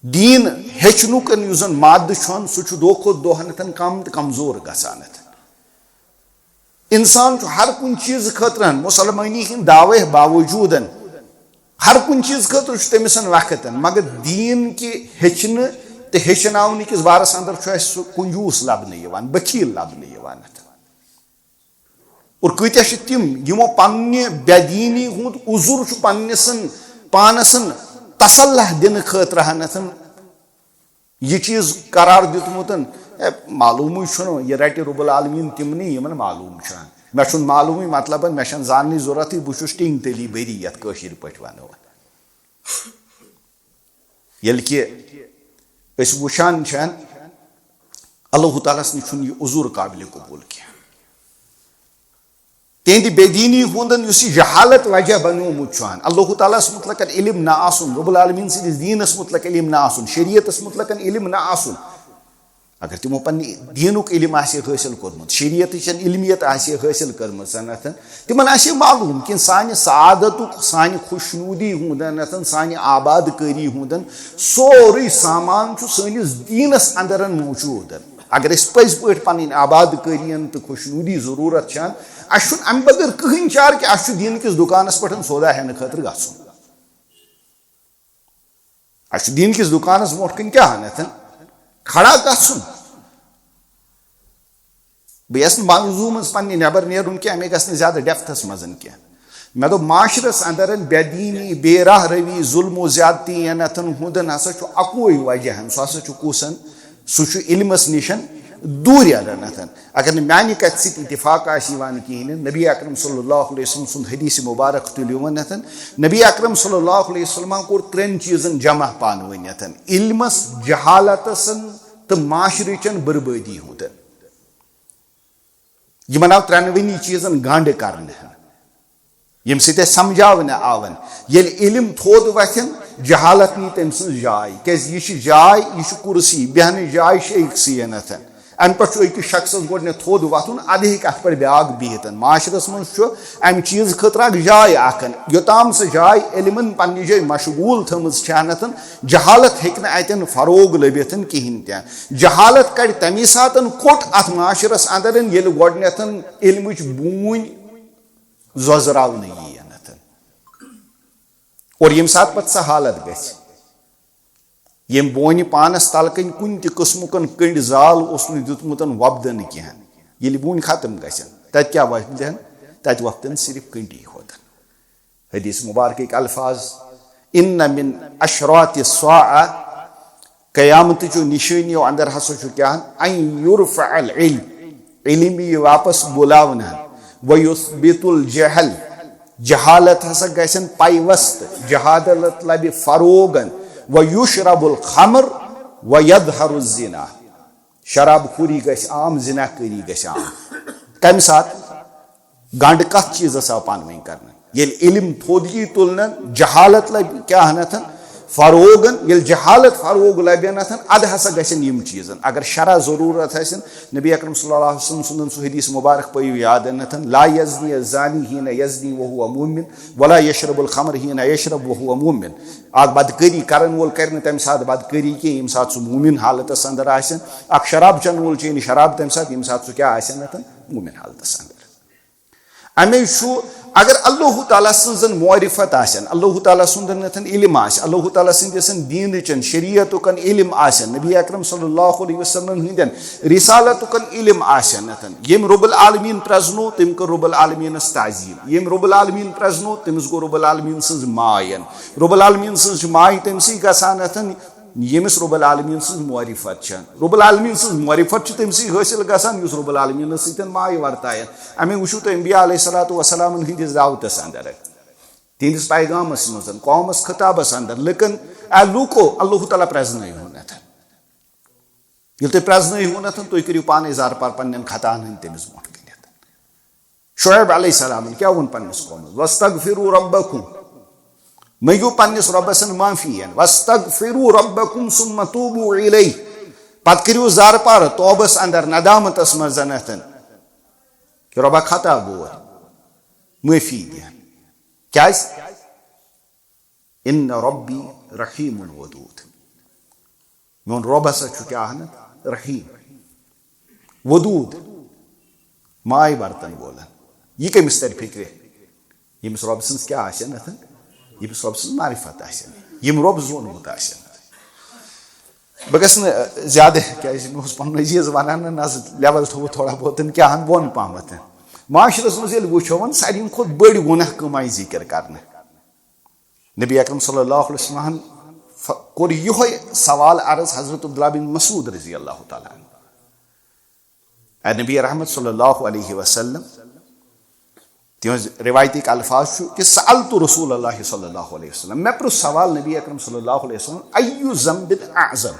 دیٖن ہیٚچھنُک یُس زن مادٕ چھُنہٕ، سُہ چھُ دۄہ کھۄتہٕ دۄہ نتھن کم تہٕ کمزور گژھان نتھن۔ انسان چھُ ہر کُنہِ چیٖزٕ خٲطرٕ، مسلمٲنی ہٕنٛدۍ دعوے باوجوٗدن، ہر کُنہِ چیٖزٕ خٲطرٕ چھُ تٔمِس وقت، مگر دیٖن کہِ ہیٚچھنہٕ تہٕ ہیٚچھناونہٕ کِس بارس اندر چھُ اَسہِ سُہ کنجوٗس لبنہٕ یِوان، بخیل لبنہٕ یِوان۔ اور کۭتیاہ چھِ تِم، یِمو پننہِ بے دیٖنی ہُنٛد عذر چھُ پننِسن پانسن تسلح دِنہٕ خٲطرٕ ہنتھن یہِ چیٖز قرار دیُتمُت، اے، معلومٕے چھُنہٕ، یہِ رٹہِ رب العالمین تِمنٕے یِمن معلوم چھُ۔ مےٚ چھُنہٕ معلومٕے، مطلب، مےٚ چھَنہٕ زاننٕچ ضروٗرتٕے، بہٕ چھُس ٹِنگ تٔلی بٔری، یَتھ کٲشِر پٲٹھۍ وَنو۔ ییٚلہِ کہِ أسۍ وٕچھان چھِ، اللہ تعالیٰ ہَس نِش چھُنہٕ یہِ عذر قابلِ قبوٗل کینٛہہ۔ تِہنٛدِ بے دیٖنی ہُنٛدن یُس یہِ جہالت وجہ بنیومُت چھُ ہن، اللہ تعالیٰ ہس متعلق علم نہ آسُن، رب العالمین سٕنٛدِس دیٖنس متعلق علم نہ آسُن، شریعتس متعلق علم نہ آسُن۔ اگر تِمو پننہِ دیٖنُک علم آسہِ حٲصِل کوٚرمُت، شریعتٕچ علمیت آسہِ حٲصِل کٔرمٕژ، تِمن آسہِ معلوم کہِ سانہِ سعادتُک، سانہِ خوشنودی ہُنٛدن، سانہِ آباد کٲری ہُنٛدن سورُے سامان چھُ سٲنِس دیٖنس اندرن موجوٗد۔ اگر أسۍ پٔزۍ پٲٹھۍ پنٕنۍ آباد کٲری تہٕ خوشنودی ضروٗرت چھِ، اَسہِ چھُنہٕ اَمہِ بغٲر کٕہٕنۍ چارٕ کہِ اَسہِ چھُ دیٖنہٕ کِس دُکانَس پٮ۪ٹھ سودا ہٮ۪نہٕ خٲطرٕ گژھُن۔ اَسہِ چھُ دیٖنہٕ کِس دُکانَس برونٛٹھ کَنہِ کیٛاہ اَنَتھ؟ کھڑا گژھُن۔ بہٕ یَژھٕ نہٕ موضوع منٛز پننہِ نٮ۪بر نیرُن کینٛہہ، مےٚ گژھِ نہٕ زیادٕ depthس منٛز کینٛہہ۔ مےٚ دوٚپ، معاشرس اندر بے دیٖنی، بے راہ روی، ظلم و زیادتی یَنتھن ہُنٛدن ہسا چھُ اَکُے وجہ، سُہ ہسا چھُ کُس؟ سُہ چھُ علمس نِش دوٗرِ اَننتھن۔ اگر نہٕ میانہِ کتھِ سۭتۍ اتفاق آسہِ یِوان کِہیٖنۍ، نبی اکرم صلی اللہ علیہ وسلم سُنٛد حدیث مبارک تُلِو ونتھن۔ نبی اکرم صلی اللہ علیہ وسلم کوٚر ترٛٮ۪ن چیٖزن جمع پانہٕ ؤنۍ یتھن: علمس، جہالتس تہٕ معاشرٕچن بربٲدی ہُنٛد۔ یِمن آو ترٛٮ۪نوٕنی چیٖزن گنٛڈ کرنہٕ، ییٚمہِ سۭتۍ اَسہِ سمجھاونہٕ آون۔ ییٚلہِ علم تھوٚد وۄتھن، جہالت نی تٔمۍ سٕنٛز جاے، کیازِ یہِ چھِ جاے، یہِ چھِ کُرسی، بیہنٕچ جاے شیخ سیٖنتھن۔ امہِ پتہٕ چھُ أکِس شخصس گۄڈٕنیتھ تھوٚد وۄتھُن، ادٕ ہیٚکہِ اتھ پٮ۪ٹھ بیاکھ بِہِتھ۔ معاشرس منٛز چھُ امہِ چیٖزٕ خٲطرٕ اکھ جاے اکھ، یوٚتام سۄ جاے علمن پننہِ جایہِ مشغول تھٲومٕژ چھےٚ نتھن، جہالت ہیٚکہِ نہٕ اتٮ۪ن فروغ لٔبِتھ کِہینۍ تہِ۔ جہالت کڑِ تمی ساتن کوٚٹ اتھ معاشرس اندر، ییٚلہِ گۄڈٕنیتھ علمٕچ بوٗنۍ زۄزراونہٕ یِیہِ نتھن۔ اور ییٚمہِ ساتہٕ پتہٕ سۄ حالت گژھِ، ییٚمہِ بونہِ پانس تل کنۍ کُنہِ تہِ قٕسمُک کنڈِ زال اوس نہٕ دیُتمُت وۄپدنہٕ کینٛہہ، ییٚلہِ بونہِ ختم گژھن، تتہِ کیٛاہ وۄپدن؟ تتہِ وۄپدن صرف کنڈی ہوتن۔ حدیث مبارکٕکۍ الفاظ، ان من اشراط الساعہ، قیامتٕچو نشٲنیو اندر ہسا چھُ کیٛاہ؟ ان یرفع العلم، علم یی واپس بُلاونہٕ، ویثبت الجہل، جہالت ہسا گژھن پیوست، جہالت لبہِ فروغن، ویشرب الخمر ویظہر الزنا، شراب خوری گژھِ عام، زنا کٲری گژھِ عام۔ کمہِ ساتہٕ؟ گنڈ کتھ چیٖزس آو پانہٕ ؤنۍ کرنہٕ؟ ییٚلہِ علم تھوٚد یی تُلنہٕ، جہالت لبہِ کیٛاہ نتھن؟ فروغن۔ ییٚلہِ جہالت فروغ لبہِ نتھن، ادٕ ہسا گژھن یِم چیٖزن۔ اگر شرع ضروٗرت آسن، نبی اکرم صلی اللہ علیہ وسلم سُنٛدن سُہ حدیث مبارک پٔیِو یاد نتھن، لا یزنی الزانی حین یزنی وهو مؤمن، ولا یشرب الخمر حین یشرب وهو مؤمن۔ اکھ بدکٲری کرن وول کرِ نہٕ تمہِ ساتہٕ بدکٲری کینٛہہ، ییٚمہِ ساتہٕ سُہ مومن حالتس اندر آسن۔ اکھ شراب چٮ۪ن وول چیٚیہِ نہٕ شراب تمہِ ساتہٕ، ییٚمہِ ساتہٕ سُہ کیٛاہ آسن نتھن؟ مومن حالتس اندر۔ امی چھُ، اگر اللہ تعالیٰ سٕنٛزن معرفت آسن، اللہ تعالیٰ سُنٛد نتھن علم آسہِ، اللہ تعالیٰ سٕنٛدِ سن دیٖنٕچن شریعتُکن علم آسن، نبی اکرم صلی اللہ علیہ وسلم ہٕنٛدٮ۪ن رسالتُکن علم آسن نتھن، ییٚمۍ رب العالمین پرزنو، تٔمۍ کٔر رب العالمینس تعظیم، ییٚمۍ رب العالمین پرزنو، تٔمِس گوٚو رب العالمین سٕنٛز ماین۔ رب العالمین سٕنٛز چھِ ماے تٔمۍ سٕے گژھان نتھن، ییٚمِس رب العالمین سٕنٛز معرفت چھےٚ۔ رب العالمین سٕنٛز معرفت چھِ تٔمۍ سٕے حٲصِل گژھان، یُس رب العالمینس سۭتۍ ماے ورتاین۔ امی وٕچھِو تُہۍ انبیاء علیہ الصلوۃ والسلامن ہٕنٛدِس دعوتس اندر، تِہنٛدِس پیغامس منٛز، قومس خطابس اندر، لُکن، اے لوٗکو، اللہ تعالیٰ پرزنٲیِو نتھن۔ ییٚلہِ تُہۍ پرزنٲیِو نتھن، تُہۍ کٔرِو پانے زارٕ پار پننٮ۪ن خطاہن ہٕنٛدۍ تٔمِس برونٛٹھ کٔنٮ۪تھ۔ شعیب علیہ السلامن کیٛاہ ووٚن پننِس قومس؟ "واستغفروا ربکم"، منٛگِو پننِس رۄبس معافی۔ "واستغفروا ربکم ثم توبوا الیہ"، پتہٕ کٔرِو زارٕ پار توبس اندر، ندامتس منٛز زنتن کہ رۄبا خطا گوٚو، معافی دِ۔ کیٛازِ؟ "ان ربی رحیم ودود"۔ میون رۄب ہسا چھُ کیٛاہ ہن؟ رحیم، ودود، ماے ورتن وول۔ یہِ کٔمِس ترِ فکرِ؟ ییٚمِس رۄب سٕنٛز کیٛاہ آسن اتھن؟ ییٚمِس رۄب سٕنٛز معرفت آسن، ییٚمۍ رۄب زونمُت آسن۔ بہٕ گژھٕ نہٕ زیادٕ، کیٛازِ مےٚ اوس پنُن عزیز ونان نہ، نہ ز level تھوٚوُ تھوڑا بہت کیٛاہ ہن بۄن پہمتھ۔ معاشرس منٛز ییٚلہِ وٕچھو وۄنۍ، ساروی کھۄتہٕ بٔڑۍ گۄناہ کٕم آیہِ ذکر کرنہٕ؟ نبی اکرم صلی اللہ علیہ وسلمن ف-، کوٚر یِہوٚے سوال عرض حضرت عبداللہ بن مسعود رضی اللہ تعالیٰ عنہ۔ اے نبی رحمت صلی اللہ علیہ وسلم، تِہنٛز روایتٕکۍ الفاظ چھُ کہ "سألت رسول اللہ صلی اللہ علیہ وسلم"، مےٚ پرُژھ سوال نبی اکرم صلی اللہ علیہ وسلم، "أي ذنب أعظم"،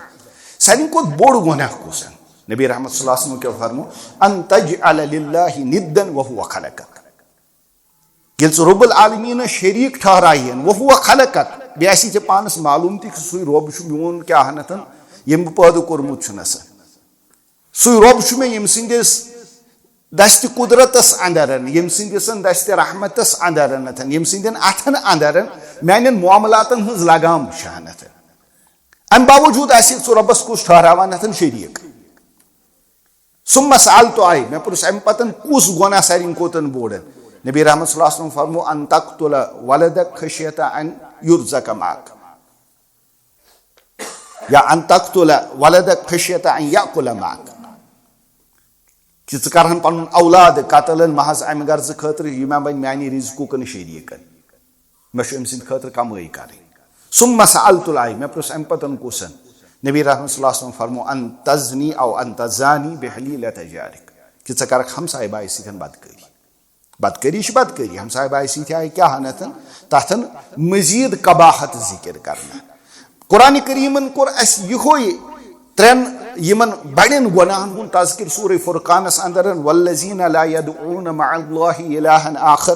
ساروی کھۄتہٕ بوٚڑ گۄناہ کُس؟ نبی رحمت صلی اللہ علیہ وسلم کیٛاہ فرمو؟ "أن تجعل لله ندا وهو خلقك"۔ ییٚلہِ ژٕ رب العالمینس شریٖک ٹھہرایین، "وهو خلقك"، بیٚیہِ آسی ژےٚ پانس معلوم تہِ کہ سُے رۄب چھُ میون کیٛاہ ہنتھن، ییٚمۍ بہٕ پٲدٕ کوٚرمُت چھُنس۔ سُے رۄب چھُ مےٚ، ییٚمۍ سٕنٛدِس دستِ قدرتس اندر، ییٚمۍ سٕنٛدِس دستِ رحمتس اندر نتھن، ییٚمۍ سٕنٛدٮ۪ن اتھن اندر میانٮ۪ن معاملاتن ہٕنٛز لگام چھِ نتھن۔ امہِ باوجوٗد آسی ژٕ رۄبس کُس ٹھہراوان نتھن شریٖک؟ "ثم سألت أي"، مےٚ پرُژھ امہِ پتن کُس گۄناہ ساروی کھۄتن بوٚڑ؟ نبی رحمت صلی اللہ علیہ وسلم فرمو، "أن تقتل ولدك خشية أن يرزق معك"۔ یا "أن تقتل ولدك خشية أن يأكل معك"، کہ ژٕ کرہن پنُن اولاد قتل محض امہِ غرضہٕ خٲطرٕ، یہِ ما بنہِ میانہِ رزقُک نہٕ شریٖکن، مےٚ چھُ أمۍ سٕنٛدِ خٲطرٕ کمٲے کرٕنۍ۔ "ثم سألت الأي"، مےٚ پرُژھ امہِ پتن کُسن؟ نبی رحمت صلی اللہ علیہ وسلم فرمو، ان تزنی او ان تزانی بحلیلۃ جارک، کہ ژٕ کرکھ ہمسایہِ بایہِ سۭتۍ بدکٲری۔ بدکٲری چھِ بدکٲری، ہمسایہِ بایہِ سۭتۍ آیہِ کیٛاہ ہنتن، تتھن مزید قباحت ذکر کرنہٕ۔ قرآن کریمن کوٚر اسہِ یِہوے ترٛٮ۪ن یِمن بڑٮ۪ن گۄناہن ہُنٛد تذکر سورہ فرقانس اندر، والذین لا یدعون مع اللہ الہا آخر،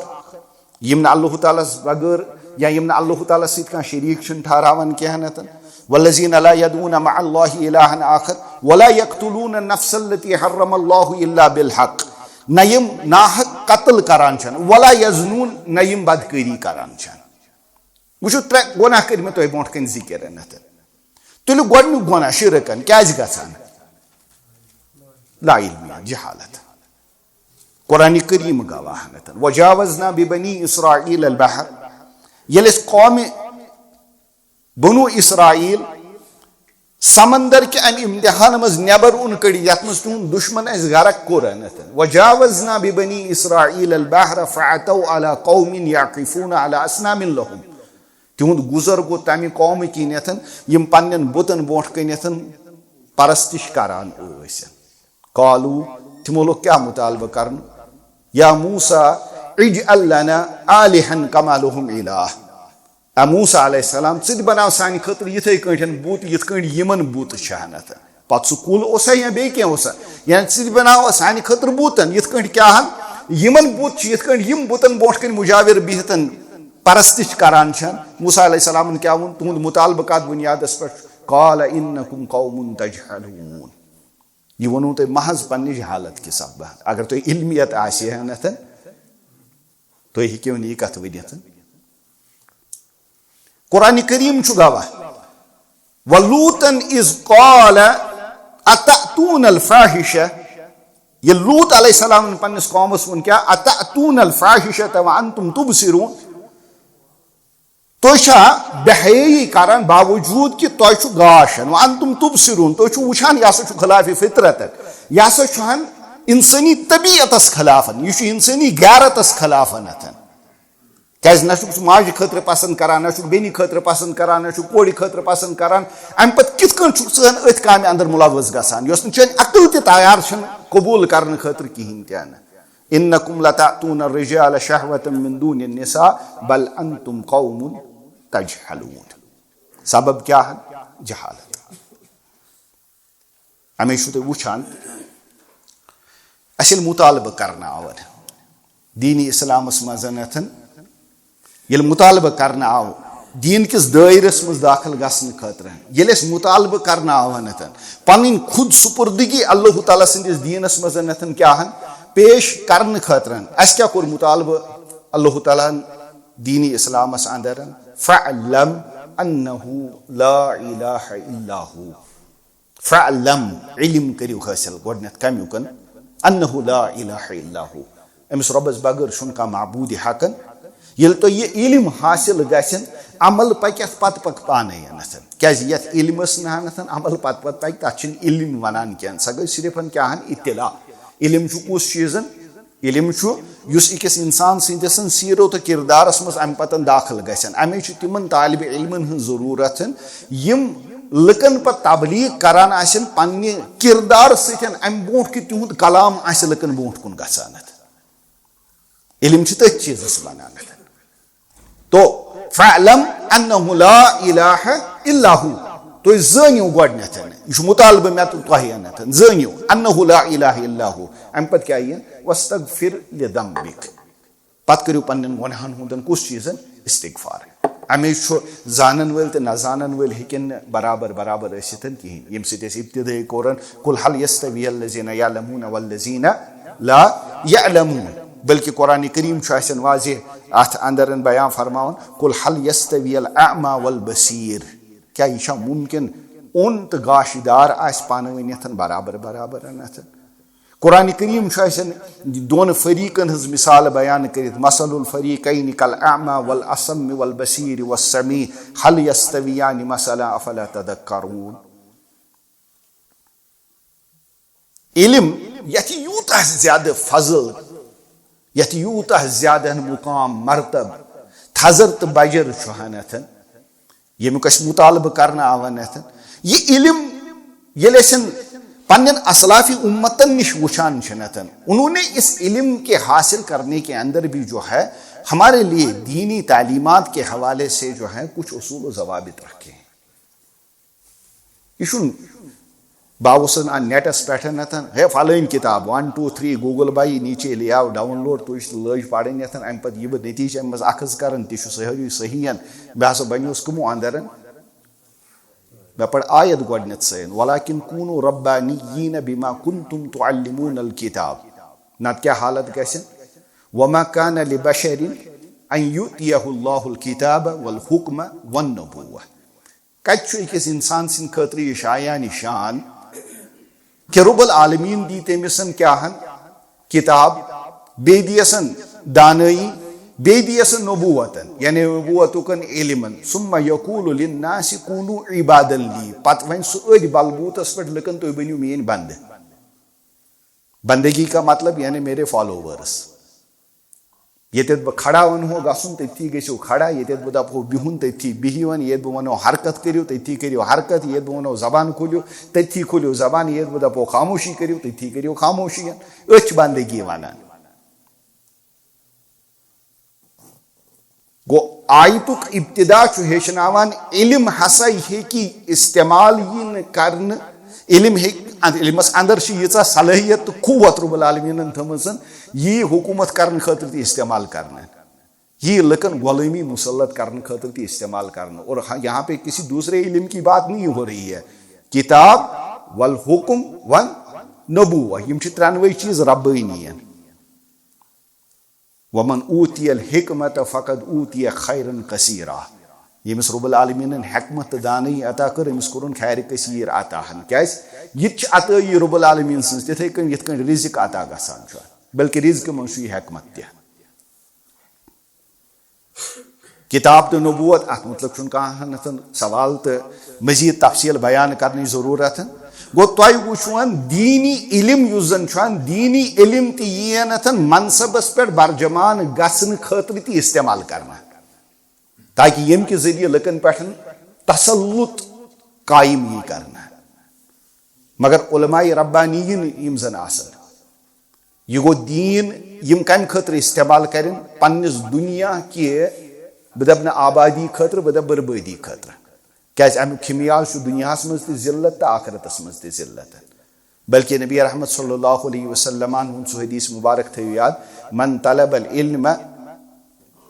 یِم نہٕ اللہ تعالیٰ ہس بغٲر یا یِم نہٕ اللہ تعالیٰ ہس سۭتۍ کانٛہہ شریٖک چھِنہٕ ٹھہراوان کینٛہہ نتن۔ والذین لا یدعون مع اللہ الہا آخر ولا یقتلون النفس التی حرم اللہ الا بالحق، نہ یِم ناحق قتل کران چھن، ولا یزنون، نہ یِم بدکٲری کران چھن۔ وٕچھِو، ترٛےٚ گۄناہ کٔرۍ مےٚ تۄہہِ برونٛٹھ کنہِ ذکر نتن۔ تُلِو گۄڈٕنیُک گۄناہ شرکن، کیٛازِ گژھان؟ لا علمی، جہالت۔ قرآن کریم گواہ نتن، وجاوزنا ببنی اسرائیل البحر، ییٚلہِ أسۍ قومِ بنو اسرائیل سمندر کہِ امہِ امتحان منٛز نٮ۪بر اوٚن کٔڑِتھ، یتھ منٛز تِہُنٛد دشمن اسہِ غرق کوٚر نتن، وجاوزنا ببنی اسرائیل البحر فاتوا علی قوم یعکفون علی اصنام لهم، تِہُنٛد گُزر گوٚو تمہِ قومہٕ کِنیتھن یِم پننٮ۪ن بُتن برونٛٹھ کنیتھن پرستش کران ٲسۍ۔ قالوا، تِمو لوگ کیٛاہ مطالبہٕ کرنہٕ؟ یا موسیٰ اجعل لنا آلہا کما لهم الہ۔ اے موسیٰ علیہ السلام، ژٕ تہِ بناو سانہِ خٲطرٕ یِتھے کٲٹھۍ بُت یِتھ کٲٹھۍ یِمن بُت چھِ ہنتھ۔ پتہٕ سُہ کُل اوسا یا بیٚیہِ کینٛہہ اوسا؟ یعنی ژٕ تہِ بناو سانہِ خٲطرٕ بُتن یِتھ کٲٹھۍ کیٛاہ ہن یِمن بُت چھِ، یِتھ کٲٹھۍ یِم بُتن برونٛٹھ کنہِ مجاور بِہتن پرستش کران چھن۔ موسیٰ علیہ السلامن کیٛاہ ووٚن؟ تُہُنٛد مطالبہٕ کتھ بُنیادس پٮ۪ٹھ؟ قال انکم قوم تجہلون۔ یہِ ووٚنوٕ تۄہہِ محض پننہِ جہالت کہِ سببہٕ۔ اگر تۄہہِ علمیت آسہِ ہا نتھن، تُہۍ ہیٚکِو نہٕ یہِ کتھ ؤنِتھ۔ قرآن کریم چھُ گواہ، ولوطا اذ قال اتأتون الفاحشة، ییٚلہِ لوط علیہ السلامن پننِس قومس ووٚن کیٛاہ؟ اتأتون الفاحشة وانتم تبصرون، تُہۍ چھا بے حیٲیی کران باوجود کہِ تۄہہِ چھُ گاش ہن، وانتم تبصرون، تُہۍ چھِو وٕچھان یہِ ہسا چھُ خلاف فطرت، یہِ ہسا چھُ ہن انسٲنی طبیعتس خلاف، یہِ چھُ انسٲنی غیرتس خلاف اتھن۔ کیازِ نہ چھُکھ ژٕ ماجہِ خٲطرٕ پسند کران، نہ چھُکھ بیٚنہِ خٲطرٕ پسند کران، نہ چھُکھ کورِ خٲطرٕ پسند کران، امہِ پتہٕ کِتھ کٔنۍ چھُکھ ژٕ ہن أتھۍ کامہِ اندر ملوث گژھان یۄس نہٕ چٲنۍ عقل تہِ تیار چھنہٕ قبول کرنہٕ خٲطرٕ کِہینۍ تہِ نہٕ؟ انکم لتأتون الرجال شہوة من دون النساء بل انتم قوم تجہلون۔ سبب کیٛاہ ہن؟ جہالت۔ امی چھُو تُہۍ وٕچھان، اَسہِ ییٚلہِ مطالبہٕ کرنہٕ آو دینی اسلامس منٛز نتھن، ییٚلہِ مطالبہٕ کرنہٕ آو دین کِس دٲیرس منٛز داخل گژھنہٕ خٲطرٕ، ییٚلہِ اَسہِ مطالبہٕ کرنہٕ آو نتھن، پنٕنۍ خود سپردگی اللہ تعالیٰ سٕنٛدِس دینس منٛز نتھن کیٛاہ ہن پیش کرنہٕ خٲطرٕ، اَسہِ کیٛاہ کوٚر مطالبہٕ اللہ تعالیٰ ہن دینی اسلامس اندر؟ فاعلم انہ لا الہ الا ہو۔ فاعلم، علم کٔرِو حٲصِل گۄڈٕنٮ۪تھ کَمیُکَن؟ انہ لا الہ الا ہو، أمِس رۄبَس بغٲر چھُنہٕ کانٛہہ معبوٗدِ حقن۔ ییٚلہِ تۄہہِ یہِ علم حٲصِل گژھن، عمل پَکہِ اَتھ پَتہٕ پَکہِ پانَے یَنَتھ۔ کیٛازِ یَتھ علمَس نہٕ ہَنَتھ عمل پَتہٕ پَتہٕ پَکہِ، تَتھ چھِنہٕ علم وَنان کینٛہہ۔ سۄ گٔے صرف کیٛاہ ہَن اطلاع۔ علم چھُ کُس چیٖزَن؟ علم چھُ یُس أکِس اِنسان سٕنٛدِس سیٖرت و کِردارَس منٛز اَمہِ پَتَن داخل گژھن۔ اَمے چھُ تِمَن طالبِ علمَن ہٕنٛز ضروٗرت، یِم لُکَن پَتہٕ تبلیغ کران آسن پننہِ کِردار سۭتۍ، اَمہِ برونٛٹھ کہِ تِہُنٛد کلام آسہِ لُکَن برونٛٹھ کُن گژھان۔ علم چھُ تٔتھۍ چیٖزَس وَنان۔ تو فاعلم انہ لا الہ الا ہو، تُہۍ زٲنِو گۄڈٕنٮ۪تھ، یہِ چھُ مطالبہٕ مےٚ تہٕ تۄہہِ یَنَتھ، زٲنِو انہ لا الہ الا ہو۔ اَمہِ پَتہٕ کیٛاہ یِیَن؟ واستغفر لذنبک، پَتہٕ کٔرِو پننٮ۪ن گۄناہَن ہُنٛدَن کُس چیٖزَن؟ استغفار۔ اَمے چھُ زانَن وٲلۍ تہٕ نہ زانَن وٲلۍ ہیٚکن نہٕ برابر برابر ٲسِتھ کِہیٖنۍ۔ ییٚمہِ سۭتۍ اَسہِ ابتدٲیی کوٚرن، قل هل يستوي الذين يعلمون والذين لا يعلمون، بلکہِ قرآن کریم چھُ اَسہِ واضح اَتھ اندرن بیان فرماوان، قل هل يستوي الاعمى والبصير، کیٛاہ یہِ چھا ممکن اوٚن تہٕ گاشہِ دار آسہِ پانہٕ ؤنِتھ برابر برابر؟ قرآن کریم چھُ اَسہِ دۄن فریقن ہٕنٛز مثال بیان کٔرِتھ، مثل الفریقین کالاعمی والاصم والبصیر والسمیع، هل یستویان مثلا افلا تذکرون۔ علم یتھ یوٗتاہ زیادٕ فضل، یتھ یوٗتاہ زیادٕ مقام، مرتب، تھزر تہٕ بجر چھُ ہنتھ، ییٚمیُک اَسہِ مطالبہٕ کرنہٕ آو نتھن، یہ علم ییٚلہِ أسۍ پننٮ۪ن اسلاف امتن نِش وٕچھان چھِ نتن، انہوں نے اس علم کے حاصل کرنے کے اندر بھی جو ہے ہمارے لیے دینی تعلیمات کے حوالے سے جو ہے کچھ اصول و ضوابط رکھے ہیں۔ یہ چھُنہٕ بہٕ اوسُس نہٕ نیٹس پٮ۪ٹھ نتن ہے فلٲنۍ کتاب ون ٹو تھری گوگل بائی نیچے لے آو ڈاؤن لوڈ تُج تہٕ لٲج پرٕنۍ یتن امہِ پتہٕ یہِ بہٕ نتیجہ امہِ منٛز اخذ کران تہِ چھُ صحیح صحیح۔ بہٕ ہسا بنیوس کٕمو اندرن؟ مےٚ پٔر آیت گۄڈٕنیتھ سٲنۍ، "وَلَٰكِن كُونُوا رَبَّانِيِّينَ بِمَا كُنتُمْ تُعَلِّمُونَ الْكِتَابَ۔" نَتہٕ کیٛاہ حالت گژھِ؟ "وَمَا كَانَ لِبَشَرٍ أَن يُؤْتِيَهُ اللَّهُ الْكِتَابَ وَالْحُكْمَ وَالنُّبُوَّةَ۔" کَتہِ چھُ أکِس اِنسان سٕنٛدِ خٲطرٕ یہِ شایان شان کہِ رب العالمین دی تٔمِس کیٛاہ ہن؟ کتاب، بیٚیہِ دِیَسَن دانٲیی، بیٚیہِ دِیَسَن نبوتن، یعنی نبوتُکن علمن، ثم یقول للناس کونوا عبادا لی، پتہٕ وۄنۍ سُہ أتھۍ بلبوتس پٮ۪ٹھ لُکن، "تُہۍ بٔنِو میٲنۍ بندٕ۔" بندگی کا مطلب یعنی میرے فالوورس۔ ییٚتٮ۪تھ بہٕ کھڑا ونہو گژھُن، تٔتھی گٔژھِو کھڑا، ییٚتٮ۪تھ بہٕ دپہو بِہُن، تٔتھی بِہِو، ییٚتہِ بہٕ ونہو حرکت کٔرِو، تٔتھی کٔرِو حرکت، ییٚتہِ بہٕ ونہو زبان کھوٗلِو، تٔتھی کھوٗلِو زبان، ییٚتہِ بہٕ دپہو خاموشی کٔرِو، تٔتھی کٔرِو خاموشی۔ أتھۍ چھِ بندگی ونان۔ گوٚو، آیتُک ابتدا چھُ ہیٚچھناوان، علم ہسا ہیٚکہِ استعمال یی نہٕ کرنہٕ، علم ہیٚکہِ، اند-، علمس اندر چھِ ییٖژاہ صلٲحیت تہٕ قوت رب العالمیٖنن تھٲومٕژ، یی حکوٗمت کرنہٕ خٲطرٕ تہِ استعمال کرنہٕ، یی لُکن غلٲمی مسلط کرنہٕ خٲطرٕ تہِ استعمال کرنہٕ۔ اور ہاں، یہاں پہ کسی دوسرے علم کی بات نہیں ہو رہی ہے، کتاب والحکم والنبوہ، یِم چھِ ترٛٮ۪نوَے چیٖز ربٲنی۔ ومن اوتی الحکمت فقد اوتی خیرا کثیرا۔ ییٚمِس رب العالمیٖنن حکمت تہٕ دانٲیی عطا کٔر، أمِس کوٚرُن خیر کثیر عطا ہن۔ کیٛازِ؟ یہِ تہِ چھِ عطٲیی رب العالمیٖن سٕنٛز، تِتھَے کٔنۍ یِتھ کٔنۍ رزق عطا گژھان چھُ، بلکہِ رزقہٕ منٛز چھُ یہِ حکمت تہِ۔ کتاب تہٕ نبوت، اتھ متعلق چھُنہٕ کانٛہہ نتن سوال تہٕ مزید تفصیل بیان کرنٕچ ضرورت۔ گوٚو، تۄہہِ وٕچھوُن دیٖنی علم یُس زن چھُ، دیٖنی علم تہِ یِیہِ نتن منصبس پٮ۪ٹھ برجمان گژھنہٕ خٲطرٕ تہِ استعمال کرنہٕ، تاکہ ییٚمہِ کہِ ذٔریعہٕ لُکن پٮ۪ٹھ تسلط قائم یی کرنہٕ۔ مگر علماء ربانیین یِم زن آسن، یہِ گوٚو دیٖن، یِم کمہِ خٲطرٕ استعمال کرن؟ پننِس دُنیا کہِ، بہٕ دپہٕ نہٕ آبادی خٲطرٕ، بہٕ دپہٕ بربٲدی خٲطرٕ۔ کیٛازِ امیُک خمیاز چھُ دُنیاہس منٛز تہِ ذلت تہٕ آخرتس منٛز تہِ ذلت۔ بلکہ نبی رحمت صلی اللہ علیہ وسلم ہُنٛد سُہ حدیث مبارک تھٲیِو یاد، "من طلب العلم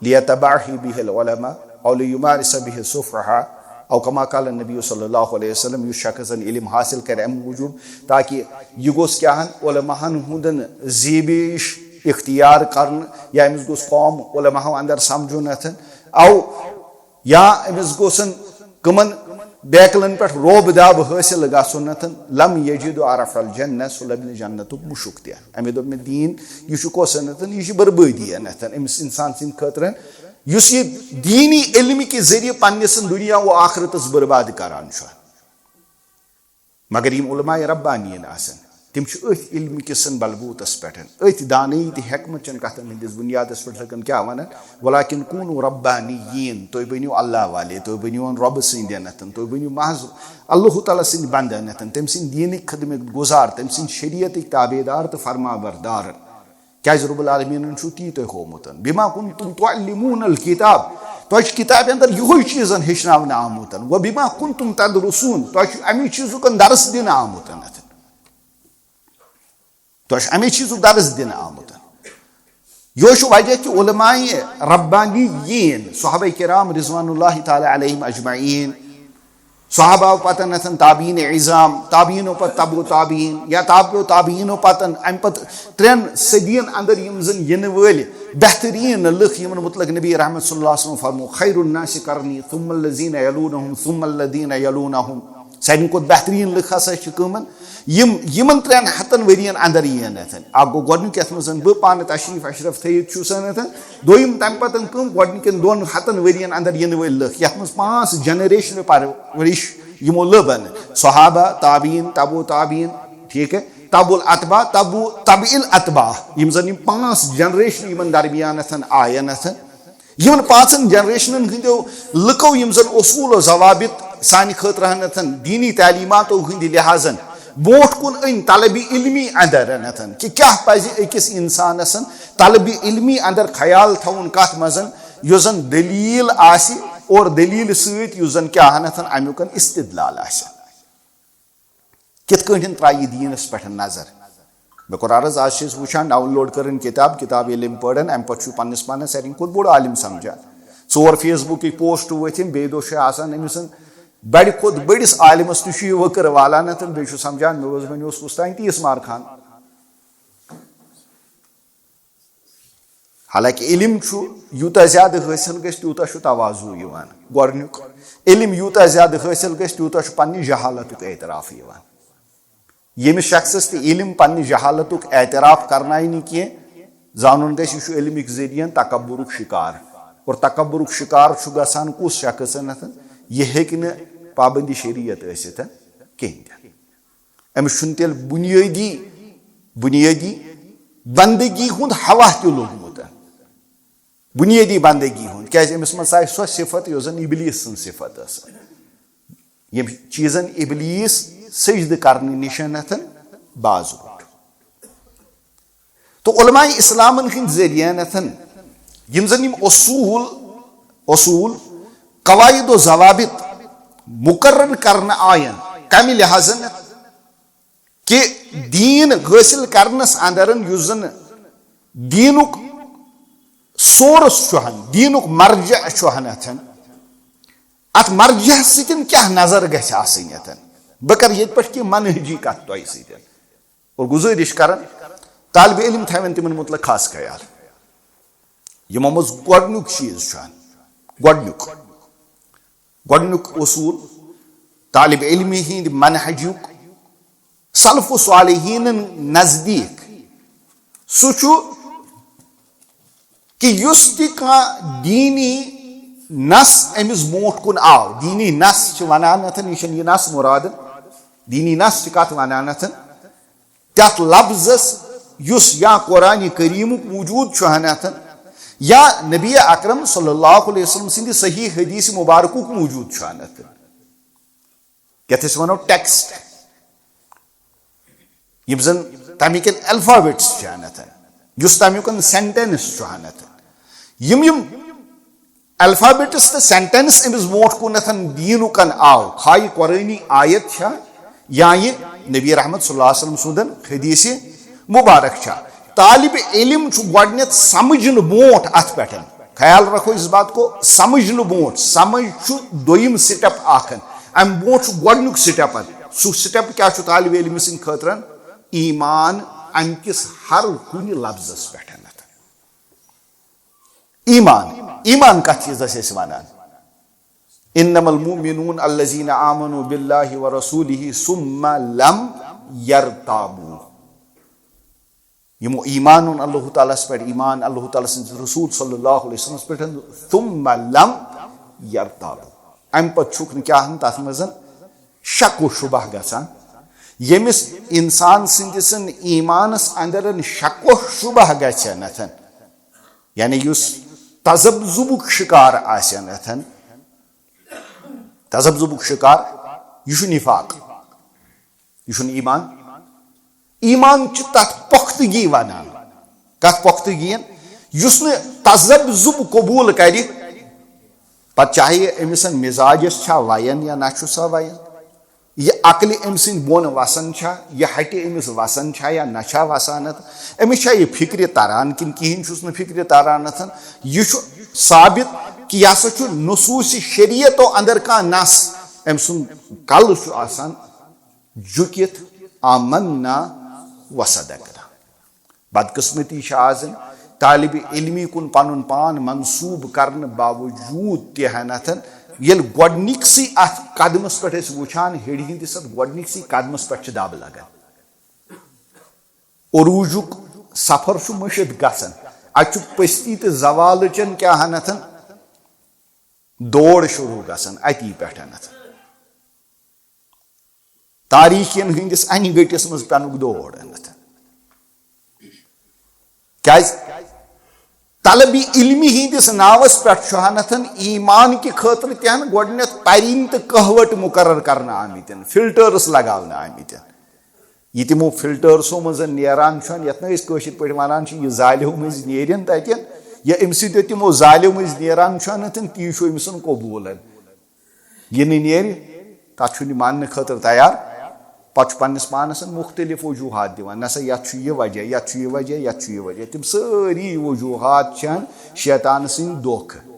لیتبعہ بہ العلماء او لیمارس بہ السفہاء او کما قال النبی صلی اللہ علیہ وسلم"، یُس شخص زن علم حاصل کرِ امہِ موٗجوٗب تاکہ یہِ گوٚژھ کیٛاہ ہن علماہن ہُنٛدن زیبیش اختیار کرُن، یا أمِس گوٚژھ قوم علماہو اندر سمجھُن، او یا أمِس گوٚژھن کٕمن بیکلن پٮ۪ٹھ روب داب حٲصِل گژھُن، لم یجد عرف الجنہ، سُہ لبہِ نہٕ جنتُک مُشُک تہِ۔ اَمے دوٚپ مےٚ، دیٖن، یہِ چھُ کۄس صنعت؟ یہِ چھِ بربٲدی صنعت أمِس اِنسان سٕنٛدِ خٲطرٕ، یُس یہِ دیٖنی علمہٕ کہِ ذٔریعہٕ پننِس دُنیا و آخرتس برباد کران چھُ۔ مگر یِم علماء ربانیین آسن، تِم چھِ أتھۍ علمہٕ کِس بلبوتس پٮ۪ٹھ، أتھۍ دانٲیی تہٕ حکمت چٮ۪ن کتھن ہٕنٛدِس بُنیادس پٮ۪ٹھ لُکن کیٛاہ ونان؟ "ولکن کونوا ربانیین"، تُہۍ بٔنِو اللہ والے، تُہۍ بٔنِو رۄبہٕ سٕنٛدٮ۪نتھ، تُہۍ بٔنِو محض اللہ تعالیٰ سٕنٛدۍ بندنتھ، تٔمۍ سٕنٛدۍ دیٖنٕکۍ خدمت گزار، تٔمۍ سٕنٛدۍ شریعتٕکۍ تابعدار تہٕ فرما بردار۔ کیٛازِ رب العالمیٖنن چھُو تی تۄہہِ ہوومُت؟ "بما کنتم تعلمون الکتاب"، تۄہہِ چھُ کِتابہِ اندر یِہوٚے چیٖزن ہیٚچھناونہٕ آمُت۔ "و بما کنتم تدرسون"، تۄہہِ چھُ اَمی چیٖزُک درس دِنہٕ آمُت۔ تۄہہِ چھُ اَمی چیٖزُک درس دِنہٕ آمُت۔ یِہوٚے چھُ وجہ کہِ علماء ربانیین، صحابہ کرام رضوان اللہ تعالیٰ علیہم اجمعین، صحابہ پتن اتھن تابعین عظام، تابعینو پتہٕ تبع تابعین، یا تابع تابعینو پتن، امہِ پتہٕ ترٛٮ۪ن صدین اندر یِم زن یِنہٕ وٲلۍ بہتریٖن لٕکھ، یِمن متعلق نبی رحمت صلی اللہ علیہ وسلم فرمو، "خیر الناس قرنی ثم الذین یلونہم ثم الذین یلونہم"۔ سارنٕے کھۄتہٕ بہتریٖن لٕکھ ہسا چھِ کٕمن؟ یِم، یِمن ترٛٮ۪ن ہتن ؤرین اندر یِین اتھن۔ اکھ گوٚو گۄڈنیُک یتھ منٛز زن بہٕ پانہٕ تشریف اشرف تھٲیِتھ چھُس اتھن، دوٚیِم تمہِ پتہٕ کٕم؟ گۄڈٕنِکٮ۪ن دۄن ہتن ؤرین اندر یِنہٕ وٲلۍ لٕکھ، یتھ منٛز پانٛژھ جنریشنہٕ پرورش یِمو لٔب۔ صحابہ، تابعین، تبع تابعین، ٹھیک ہے، تبع الاتباع، تبع، تبع الاتباع، یِم زن یِم پانٛژھ جنریشنہٕ یِمن درمیان آیَن۔ یِمن پانٛژن جنریشنن ہٕنٛدیو لُکو یِم زن اصوٗل و ضوابط سانہِ خٲطرٕ ہنتھن دینی تعلیماتو ہٕنٛدِ لحاظن برونٛٹھ کُن أنۍ طلبِ علمی اندر ہنتھن کہِ کیٛاہ پزِ أکِس انسانس طلبِ علمی اندر خیال تھاوُن کتھ منٛز، یُس زن دلیل آسہِ اور دلیل سۭتۍ یُس زن کیٛاہ ہنتھن امیُک استدلال آسہِ۔ کِتھ کٲٹھۍ ترایہِ یہِ دیٖنس پٮ۪ٹھ نظر؟ مےٚ کوٚر عرض، آز چھِ أسۍ وٕچھان، ڈاؤن لوڈ کٔرٕن کِتاب، کِتاب ییٚلہِ أمۍ پٔرن، اَمہِ پَتہٕ چھُ پننِس پانَس ساروی کھۄتہٕ بوٚڑ عالِم سمجھان۔ ژور فیس بُکٕکۍ پوسٹ ؤتھۍ أمۍ، بیٚیہِ دۄہ چھُ آسان أمۍ سُنٛد بَڑِ کھۄتہٕ بٔڑِس عالِمَس تہِ چھُ یہِ ؤکٕر والان تہٕ بیٚیہِ چھُ سمجھان، مےٚ اوس وۄنۍ اوس کُس تام تیٖس مار خان۔ حالانکہ علم چھُ یوٗتاہ زیادٕ حٲصِل گژھِ، تیوٗتاہ چھُ تواضع یِوان۔ گۄڈٕنیُک، علم یوٗتاہ زیادٕ حٲصِل گژھِ، تیوٗتاہ چھُ پننہِ جہالتُک اعتراف یِوان۔ ییٚمِس شخصس تہِ علم پننہِ جہالتُک اعتراف کرنایہِ نہٕ کینٛہہ، زانُن گژھِ، یہِ چھُ علمٕکۍ ذٔریعن تکبرُک شکار۔ اور تکبرُک شکار چھُ گژھان کُس شخص؟ یہِ ہیٚکہِ نہٕ پابندِ شریعت ٲسِتھ کِہینۍ تہِ۔ أمِس چھُنہٕ تیٚلہِ بُنیٲدی، بُنیٲدی بندگی ہُنٛد ہوا تہِ لوٚگمُت۔ بُنیٲدی بندگی ہُنٛد، کیازِ أمِس منٛز آسہِ سۄ صفت یۄس زن ابلیس سٕنٛز صفت ٲس۔ یِم چیٖزن ابلیس سجدٕ کرنہٕ نِش ہنتھن باز روٚٹ۔ تو علماء اسلامن ہٕنٛدۍ ذٔریعہٕ نتھن یِم زن یِم اصوٗل، اصوٗل، قواعد و ضوابط مقرر کرنہٕ آین، کمہِ لحاظن؟ کہِ دیٖن حٲصِل کرنس اندرن یُس زن دیٖنُک سورس چھُ ہن، دیٖنُک مرجع چھُ ہن اتھن، اتھ مرجعس سۭتۍ کیٛاہ نظر گژھِ آسٕنۍ اتھن؟ بہٕ کرٕ ییٚتہِ پٮ۪ٹھ کینٛہہ منہجی کتھ تۄہہِ سۭتۍ۔ اور گُزٲرِش کران، طالب علم تھاون تِمن متعلق خاص خیال۔ یِمو منٛز گۄڈٕنیُک چیٖز چھُ ہن، گۄڈٕنیُک، گۄڈٕنیُک اصوٗل طالب علمہِ ہِنٛدِ منہجُک سلف و صالحینن نزدیک، سُہ چھُ کہِ یُس تہِ کانٛہہ دیٖنی نص أمِس برونٛٹھ کُن آو، دیٖنی نص چھِ ونان نتھن، یہِ چھُنہٕ یہِ نص مُرادن، دیٖنی نص چھِ کتھ ونان نتھن؟ تتھ لفظس یُس یا قرآن کریمُک موجود چھُ ہن اتھن، یا نبی اکرم صلی اللہ علیہ وسلم سٕنٛدِ صحیح حدیث مبارکُک موجود چھُ ہن اتھن۔ یتھ أسۍ ونو ٹیکسٹ، یِم زن تمیکٮ۪ن الفابیٹس چھِ ہن اتھن، یُس تمیُکن سینٹینس چھُ ہن اتھن۔ یِم یِم الفابیٹس تہٕ سینٹینس أمِس برونٛٹھ کُنتھ دیٖنُکن آو، خواہ یہِ قرٲنی آیت چھا یا یہِ نبی رحمت صلی اللہ علیہ وسلم سُنٛدن حدیث مبارک چھا، طالب علم چھُ گۄڈٕنیتھ سمجھنہٕ برونٛٹھ اتھ پٮ۪ٹھ۔ خیال رکھو اس بات کو، سمجھنہٕ برونٛٹھ، سمجھ چھُ دوٚیِم سٹیپ اکھ۔ امہِ برونٛٹھ چھُ گۄڈٕنیُک سٹیپ۔ سُہ سٹیپ کیٛاہ چھُ طالب علمہٕ سٕنٛدِ خٲطرٕ؟ ایمان امہِ کِس ہر کُنہِ لفظس پٮ۪ٹھ۔ ایمان، ایمان کتھ چیٖزس أسۍ ونان؟ انما المؤمنون الذین آمنوا باللہ ورسولہ ثم لم یرتابوا۔ یِمو ایمان اوٚن اللہ تعالیٰ ہس پٮ۪ٹھ، ایمان اللہ تعالیٰ سٕنٛدِس رسول صلی اللہ علیہ وسلمس پٮ۪ٹھ، ثم لم یرتابوا۔ امہِ پتہٕ چھُکھ نہٕ کیٛاہ ہن تتھ منٛز شک و شبہ گژھان۔ ییٚمِس انسان سٕنٛدِس ایمانس اندر شک و شبہ گژھِ نتھن، یعنی یُس تذبذبُک شکار آسہِ نتھن، تذبذبُک شکار، یہِ چھُ نفاق، یہِ چھُنہٕ ایمان۔ ایمان چھِ تتھ پۄختگی ونان۔ کتھ پۄختگی؟ یُس نہٕ تذبذب قبول کرِ، پتہٕ چاہے أمِس مزاجس چھا وین یا نہ چھُ سا وین، یہِ عقلہِ أمۍ سٕنٛدِ بۄن وسان چھا، یہِ ہٹہِ أمِس وسان چھا یا نہ چھا وسان اتھ، أمِس چھا یہِ فکرِ تران کِنہٕ کِہیٖنۍ چھُس نہٕ فکرِ تران اتھ۔ یہِ چھُ ثابت کہِ یہِ ہسا چھُ نصوص شریعتو اندر کانٛہہ نص أمۍ سُنٛد کلہٕ چھُ آسان جُکِتھ، آمنا و صدقنا۔ بدقسمتی چھِ آز طالب علمی کُن پنُن پان منسوب کرنہٕ باوجود تہِ ہنتھن ییٚلہِ گۄڈنِکسٕے اتھ قدمس پٮ۪ٹھ أسۍ وٕچھان، ہیٚرِ ہٕنٛدِس اتھ گۄڈنِکسٕے قدمس پٮ۪ٹھ چھِ دب لگان۔ عروجُک سفر چھُ مٔشِتھ گژھان۔ اتہِ چھُ پستی تہٕ زوالٕچن کیٛاہ ہنتھن دور شروع گژھان اتی پٮ۪ٹھ ہنتھن۔ تاریخین ہٕنٛدِس انہِ گٔٹِس منٛز پٮ۪نُک دور أنِتھ۔ کیازِ؟ طلبِ علمِ ہٕنٛدِس ناوس پٮ۪ٹھ چھُ ہنتھن ایمان کہِ خٲطرٕ تہِ ہن گۄڈٕنٮ۪تھ پرِنۍ تہٕ کہوٹ مقرر کرنہٕ آمٕتٮ۪ن، فلٹرس لگاونہٕ آمٕتٮ۪ن۔ یہِ تِمو فلٹرسو منٛز نیران چھُ، یتھ نہٕ أسۍ کٲشِر پٲٹھۍ ونان چھِ، یہِ زالیو مٔنٛزۍ نیرن تتٮ۪ن، یا أمۍ سٕنٛدیو تِمو زالیو مٔنٛزۍ نیران چھُ ہنتھن، تی چھُ أمۍ سُنٛد قبوٗل۔ یہِ نہٕ نیرِ، تَتھ چھُنہٕ یہِ ماننہٕ خٲطرٕ تیار۔ پَتہٕ چھُ پنٛنِس پانَس مُختٔلِف وجوٗہات دِوان، نہ سا یَتھ چھُ یہِ وجہ، یَتھ چھُ یہِ وجہ، یَتھ چھُ یہِ وجہ۔ تِم سٲری وجوٗہات چھِ شیطان سٕنٛدۍ دھوکہٕ،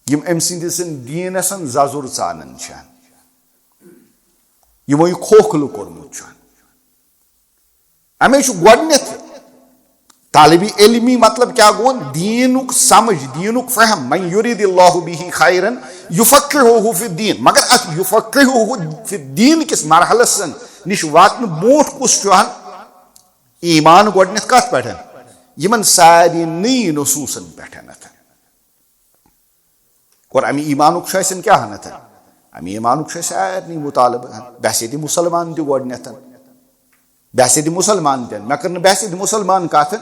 یِم أمۍ سٕنٛدِس دیٖنَس زَزُر ژانان چھِ، یِمو یہِ کھوکھلہٕ کوٚرمُت چھُ۔ اَمے چھُ گۄڈٕنٮ۪تھ طالبِ علمی مطلب کیٛاہ گوٚو؟ دیٖنُک سمجھ، دیٖنُک فہم۔ من یُرِد اللہ بِہ خیرن یُفقِہُہ فی الدین۔ مگر اَتھ یُفقِہُہ فی الدین کِس مرحلس نِش واتنہٕ برونٛٹھ کُس چھُ اَہَن؟ ایمان گۄڈٕنٮ۪تھ کَتھ پٮ۪ٹھ؟ یِمن سارنٕے نصوٗصن پٮ۪ٹھ۔ اور اَمہِ ایمانُک چھُ اَسہِ کیٛاہ ہن اَتھن؟ اَمہِ ایمانُک چھُ اَسہِ سارنٕے مُطالبہٕ ہن۔ بحثیت مسلمان تہِ گۄڈٕنٮ۪تھ۔ بحثیت مسلمان تہِ۔ مےٚ کٔر نہٕ بحثیت مسلمان کَتھ،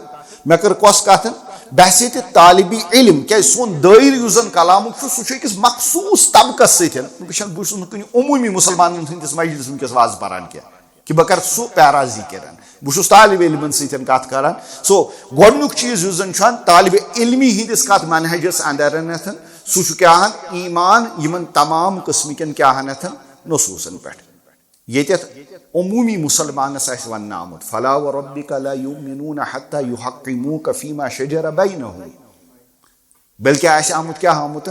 مےٚ کٔر کۄس کَتھ؟ بحثیت طالبِ علم۔ کیٛازِ سون دٲیرٕ یُس زَن کلامُک چھُ، سُہ چھُ أکِس مخصوٗص طبقس سۭتۍ۔ بہٕ چھَس، بہٕ چھُس نہٕ کُنہِ عموٗمی مسلمانن ہٕنٛدِس مجلِسس وٕنکیٚس وازٕ پَران کینٛہہ۔ کہِ بہٕ کَرٕ سُہ پیرا ذِکِر۔ بہٕ چھُس طالبِ علمَن سۭتۍ کَتھ کَران۔ So، گۄڈٕنیُک چیٖز یُس زَن چھُ طالبِ علمی ہِنٛدِس کَتھ منہجَس اَندَر، سُہ چھُ کیٛاہ ہَن؟ ایمان یِمَن تمام قٕسمٕکٮ۪ن کیٛاہ ہَن؟ نصوٗصَن پٮ۪ٹھ۔ ییٚتٮ۪تھ عموٗمی مُسلمانَس آسہِ وَننہٕ آمُت، فلا وربک لا یؤمنون حتی یحکموک فیما شجر بینہم۔ بلکہ آسہِ آمُت کیٛاہ آمُت؟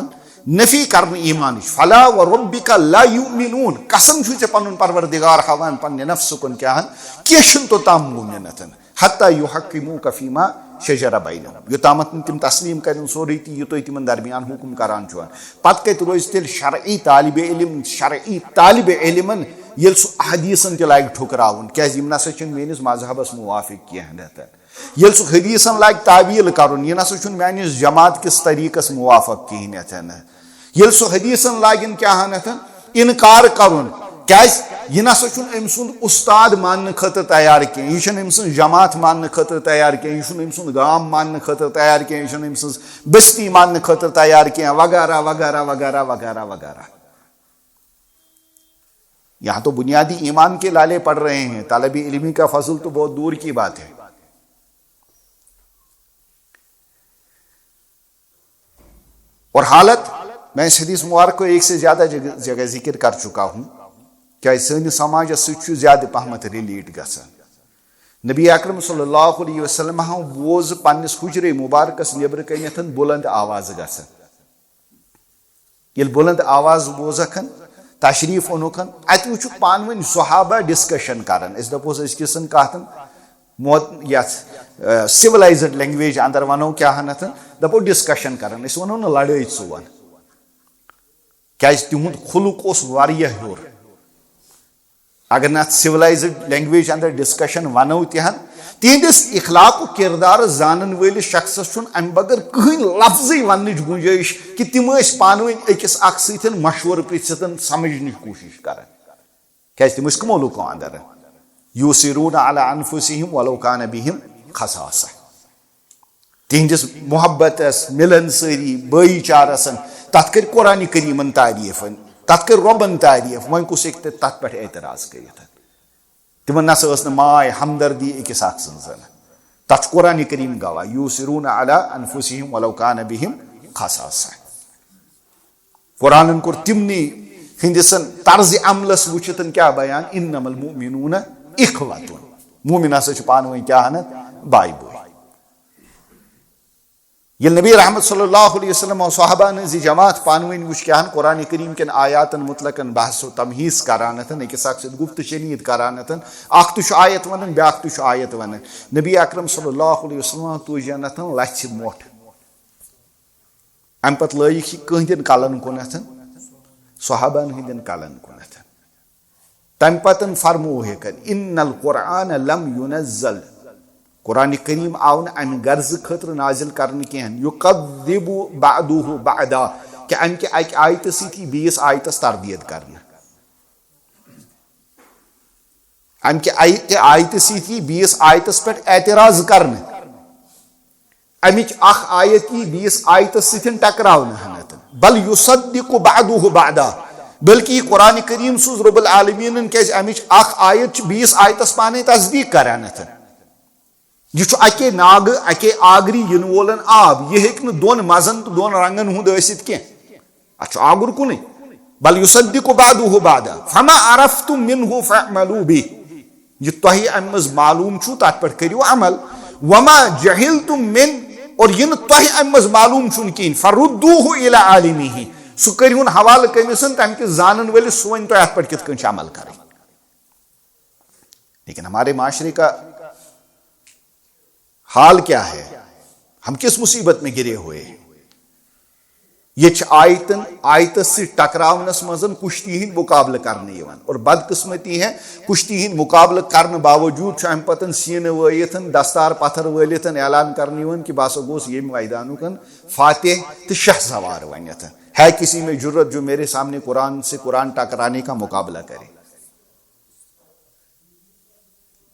نفی کرنہٕ ایمانٕچ۔ فلا وربک لا یؤمنون، قسم چھُے ژےٚ پنُن پروردگار ہاوان پننہِ نفسہٕ کُن کیٛاہ ہن، کینٛہہ چھُنہٕ توٚتام مومنتن۔ حتی یحکموک فیما شجر بینہم، یوٚتامتھ نہٕ تِم تسلیم کرن سورُے تہِ یہِ تُہۍ تِمن درمیان حکم کران چھُو۔ پتہٕ کتہِ روزِ تیٚلہِ شرعی طالبِ علم، شرعی طالبِ علمن ییٚلہِ سُہ احادیثن تہِ لاگہِ ٹھُکراوُن، کیٛازِ یِم نسا چھِنہٕ میٲنِس مذہبس موافق کینٛہہ۔ ییٚلہِ سُہ حدیثن لاگہِ تعویل کرُن، یہِ نسا چھُنہٕ میانِس جماعت کِس طریقس موافق کِہیٖنۍ یتھن۔ ییٚلہِ سُہ حدیثن لاگن کیٛاہ ہن یتھن انکار کرُن، کیٛازِ یہِ نسا چھُنہٕ أمۍ سُنٛد اُستاد ماننہٕ خٲطرٕ تیار کینٛہہ، یہِ چھُنہٕ أمۍ سٕنٛز جماعت ماننہٕ خٲطرٕ تیار کینٛہہ، یہِ چھُنہٕ أمۍ سُنٛد گام ماننہٕ خٲطرٕ تیار کینٛہہ، یہِ چھُنہٕ أمۍ سٕنٛز بستی ماننہٕ خٲطرٕ تیار کینٛہہ، وغیرہ وغیرہ وغیرہ وغیرہ وغیرہ۔ یہاں تو بنیادی ایمان کے لالے پڑ رہے ہیں، طالبِ علمی کا فضل تو بہت دور کی بات ہے۔ اور حالت، میں اس حدیث مبارک کو ایک سے زیادہ جگہ، جگہ ذکر کر چکا ہوں، کیٛازِ سٲنِس سماجس سۭتۍ چھُ زیادٕ پہمتھ ریلیٹ گژھان۔ نبی اکرم صلی اللہ علیہ وسلم بوز پننِس حجرے مبارکس نیبرٕ کنٮ۪تھ بُلند آواز گژھان۔ ییٚلہِ بُلند آواز بوزکھ ہن، تشریف اوٚنُکھ ہن، اتہِ وٕچھُکھ پانہٕ ؤنۍ صحابہ ڈسکشن کران۔ أسۍ دپوس أزکِس کتھ، مو-، یتھ، آ، سویلایزڈ لینگویج اندر ونو کیٛاہ ہن اتھ، دپو ڈسکشن کران، أسۍ ونو نہٕ لڑٲے ژُوان۔ کیٛازِ تِہُنٛد خلق اوس واریاہ ہیوٚر۔ اگر نہٕ اتھ سویلایزڈ لینگویج اندر ڈسکشن ونو تہِ ہن، تِہنٛدِس اخلاق و کردار زانن وٲلِس شخصس چھُنہٕ امہِ بغٲر کٕہٕنۍ لفظٕے وننٕچ گُنجٲیِش کہِ تِم ٲسۍ پانہٕ ؤنۍ أکِس اکھ سۭتۍ مشورٕ پرژھِتھ سمجھنٕچ کوٗشش کران۔ کیٛازِ تِم ٲسۍ کٕمو لوٗکو اندر؟ یوسرون علی انفسہم ولو کان بہم خصاصہ۔ تِہنٛدِس محبتس، مِلن سٲری، بٲیی چارس، تتھ کٔرۍ قرآن کریمن تعریف، تتھ کٔرۍ رۄبن تعریف، وۄنۍ کُس ہیٚکہِ تتھ پٮ۪ٹھ اعتراض کٔرِتھ؟ تِمن نسا ٲس نہٕ ماے ہمدردی أکِس اکھ سٕنٛز۔ تتھ چھُ قرآن کریم گواہ، یوسرون علی انفسہم ولو کان بہم خصاصہ۔ قرآنن کوٚر تِمنٕے ہٕنٛدِس طرزِ عملس وٕچھِتھ کیٛاہ بیان؟ انما المؤمنون اخوۃ۔ مومن ہسا چھِ پانہٕ ؤنۍ کیٛاہ ہن؟ باے بوے۔ ییٚلہِ نبی رحمت صلی اللہ علیہ وسلم و صحابہ ہٕنٛز یہِ جماعت پانہٕ ؤنۍ وٕچھ کیٛاہ ہن قرآن کریم کٮ۪ن آیاتن متعلقن بحث و تمحیص کران اتھن، أکِس اکھ سۭتۍ گفت و شنید کران اتھن، اکھ تہِ چھُ آیت ونان، بیٛاکھ تہِ چھُ آیت ونان۔ نبی اکرم صلی اللہ علیہ وسلم توجن اتھن لژھِ مۄٹھ۔ امہِ پتہٕ لٲگِکھ یہِ کٕہٕنٛدٮ۪ن کلن کُنتھ؟ صحابن ہٕنٛدٮ۪ن کلن کُنتھ۔ تمہِ پتہٕ فرمووُکھ، ان القرآن لم ينزل، قرآن کریم آو نہٕ امہِ غرضہٕ خٲطرٕ نازل کرنہٕ کینٛہہ، یکذب بعضہ بعضا، کہِ امہِ کہِ اکہِ آیتہٕ سۭتۍ یی بیٚیِس آیتس تردید کرنہٕ۔ امہِ کہِ آیتہِ، آیتہِ سۭتۍ یی بیٚیِس آیتس پٮ۪ٹھ اعتراض کرنہٕ۔ امِچ اکھ آیت یی بیٚیِس آیتس سۭتۍ ٹکراونہٕ ہنتھ۔ بل یصدق بعضه بعضا، بلکہ یہِ قرآن کریم سوز رب العالمینن، کیازِ امِچ اکھ آیت چھِ بیٚیِس آیتس پانے تصدیق کران اتھ۔ یہِ چھُ اکے ناگہٕ، اکے آگرِ یِنہٕ وولن آب، یہِ ہیٚکہِ نہٕ دۄن مزن تہٕ دۄن رنگن ہُنٛد ٲسِتھ کینٛہہ۔ اتھ چھُ آگُر کُنُے۔ بل یصدق بعضه بعضا، فما عرفتم منه فاعملوا به۔ یہِ تۄہہِ امہِ منٛز معلوم چھُ، تتھ پٮ۪ٹھ کٔرِو عمل۔ وما جہلتم منه، اور یہِ نہٕ تۄہہِ امہِ منٛز معلوم چھُنہٕ کِہیٖنۍ، فردوه الی عالمه، سُہ کٔرِہُن حوالہٕ کٔمِس، تمہِ کِس زانن وٲلِس، سُہ ونہِ تۄہہِ اتھ پٮ۪ٹھ کِتھ کٔنۍ چھِ عمل کرٕنۍ۔ لیکن ہمارے معاشرے کا حال کیا ہے؟ ہم کس مصیبت میں گرے ہوئے ہیں؟ یہ چھ آیتن، آیتس سۭتۍ ٹکراونس منٛز کشتی ہند مقابلہٕ کرنہٕ یوان۔ اور بدقسمتی ہے، کشتی ہند مقابلہٕ کرنہٕ باوجود چھ امہ پتن سینہٕ وٲیتھ، دستار پتھر وٲلتھ اعلان کرنہٕ یوان کہ بہٕ ہسا گوس ییٚمہِ میدانُک فاتح تہٕ شاہ سوار ونتھ۔ ہے کسی میں جرت جو میرے سامنے قرآن سے قرآن ٹکرانے کا مقابلہ کرے؟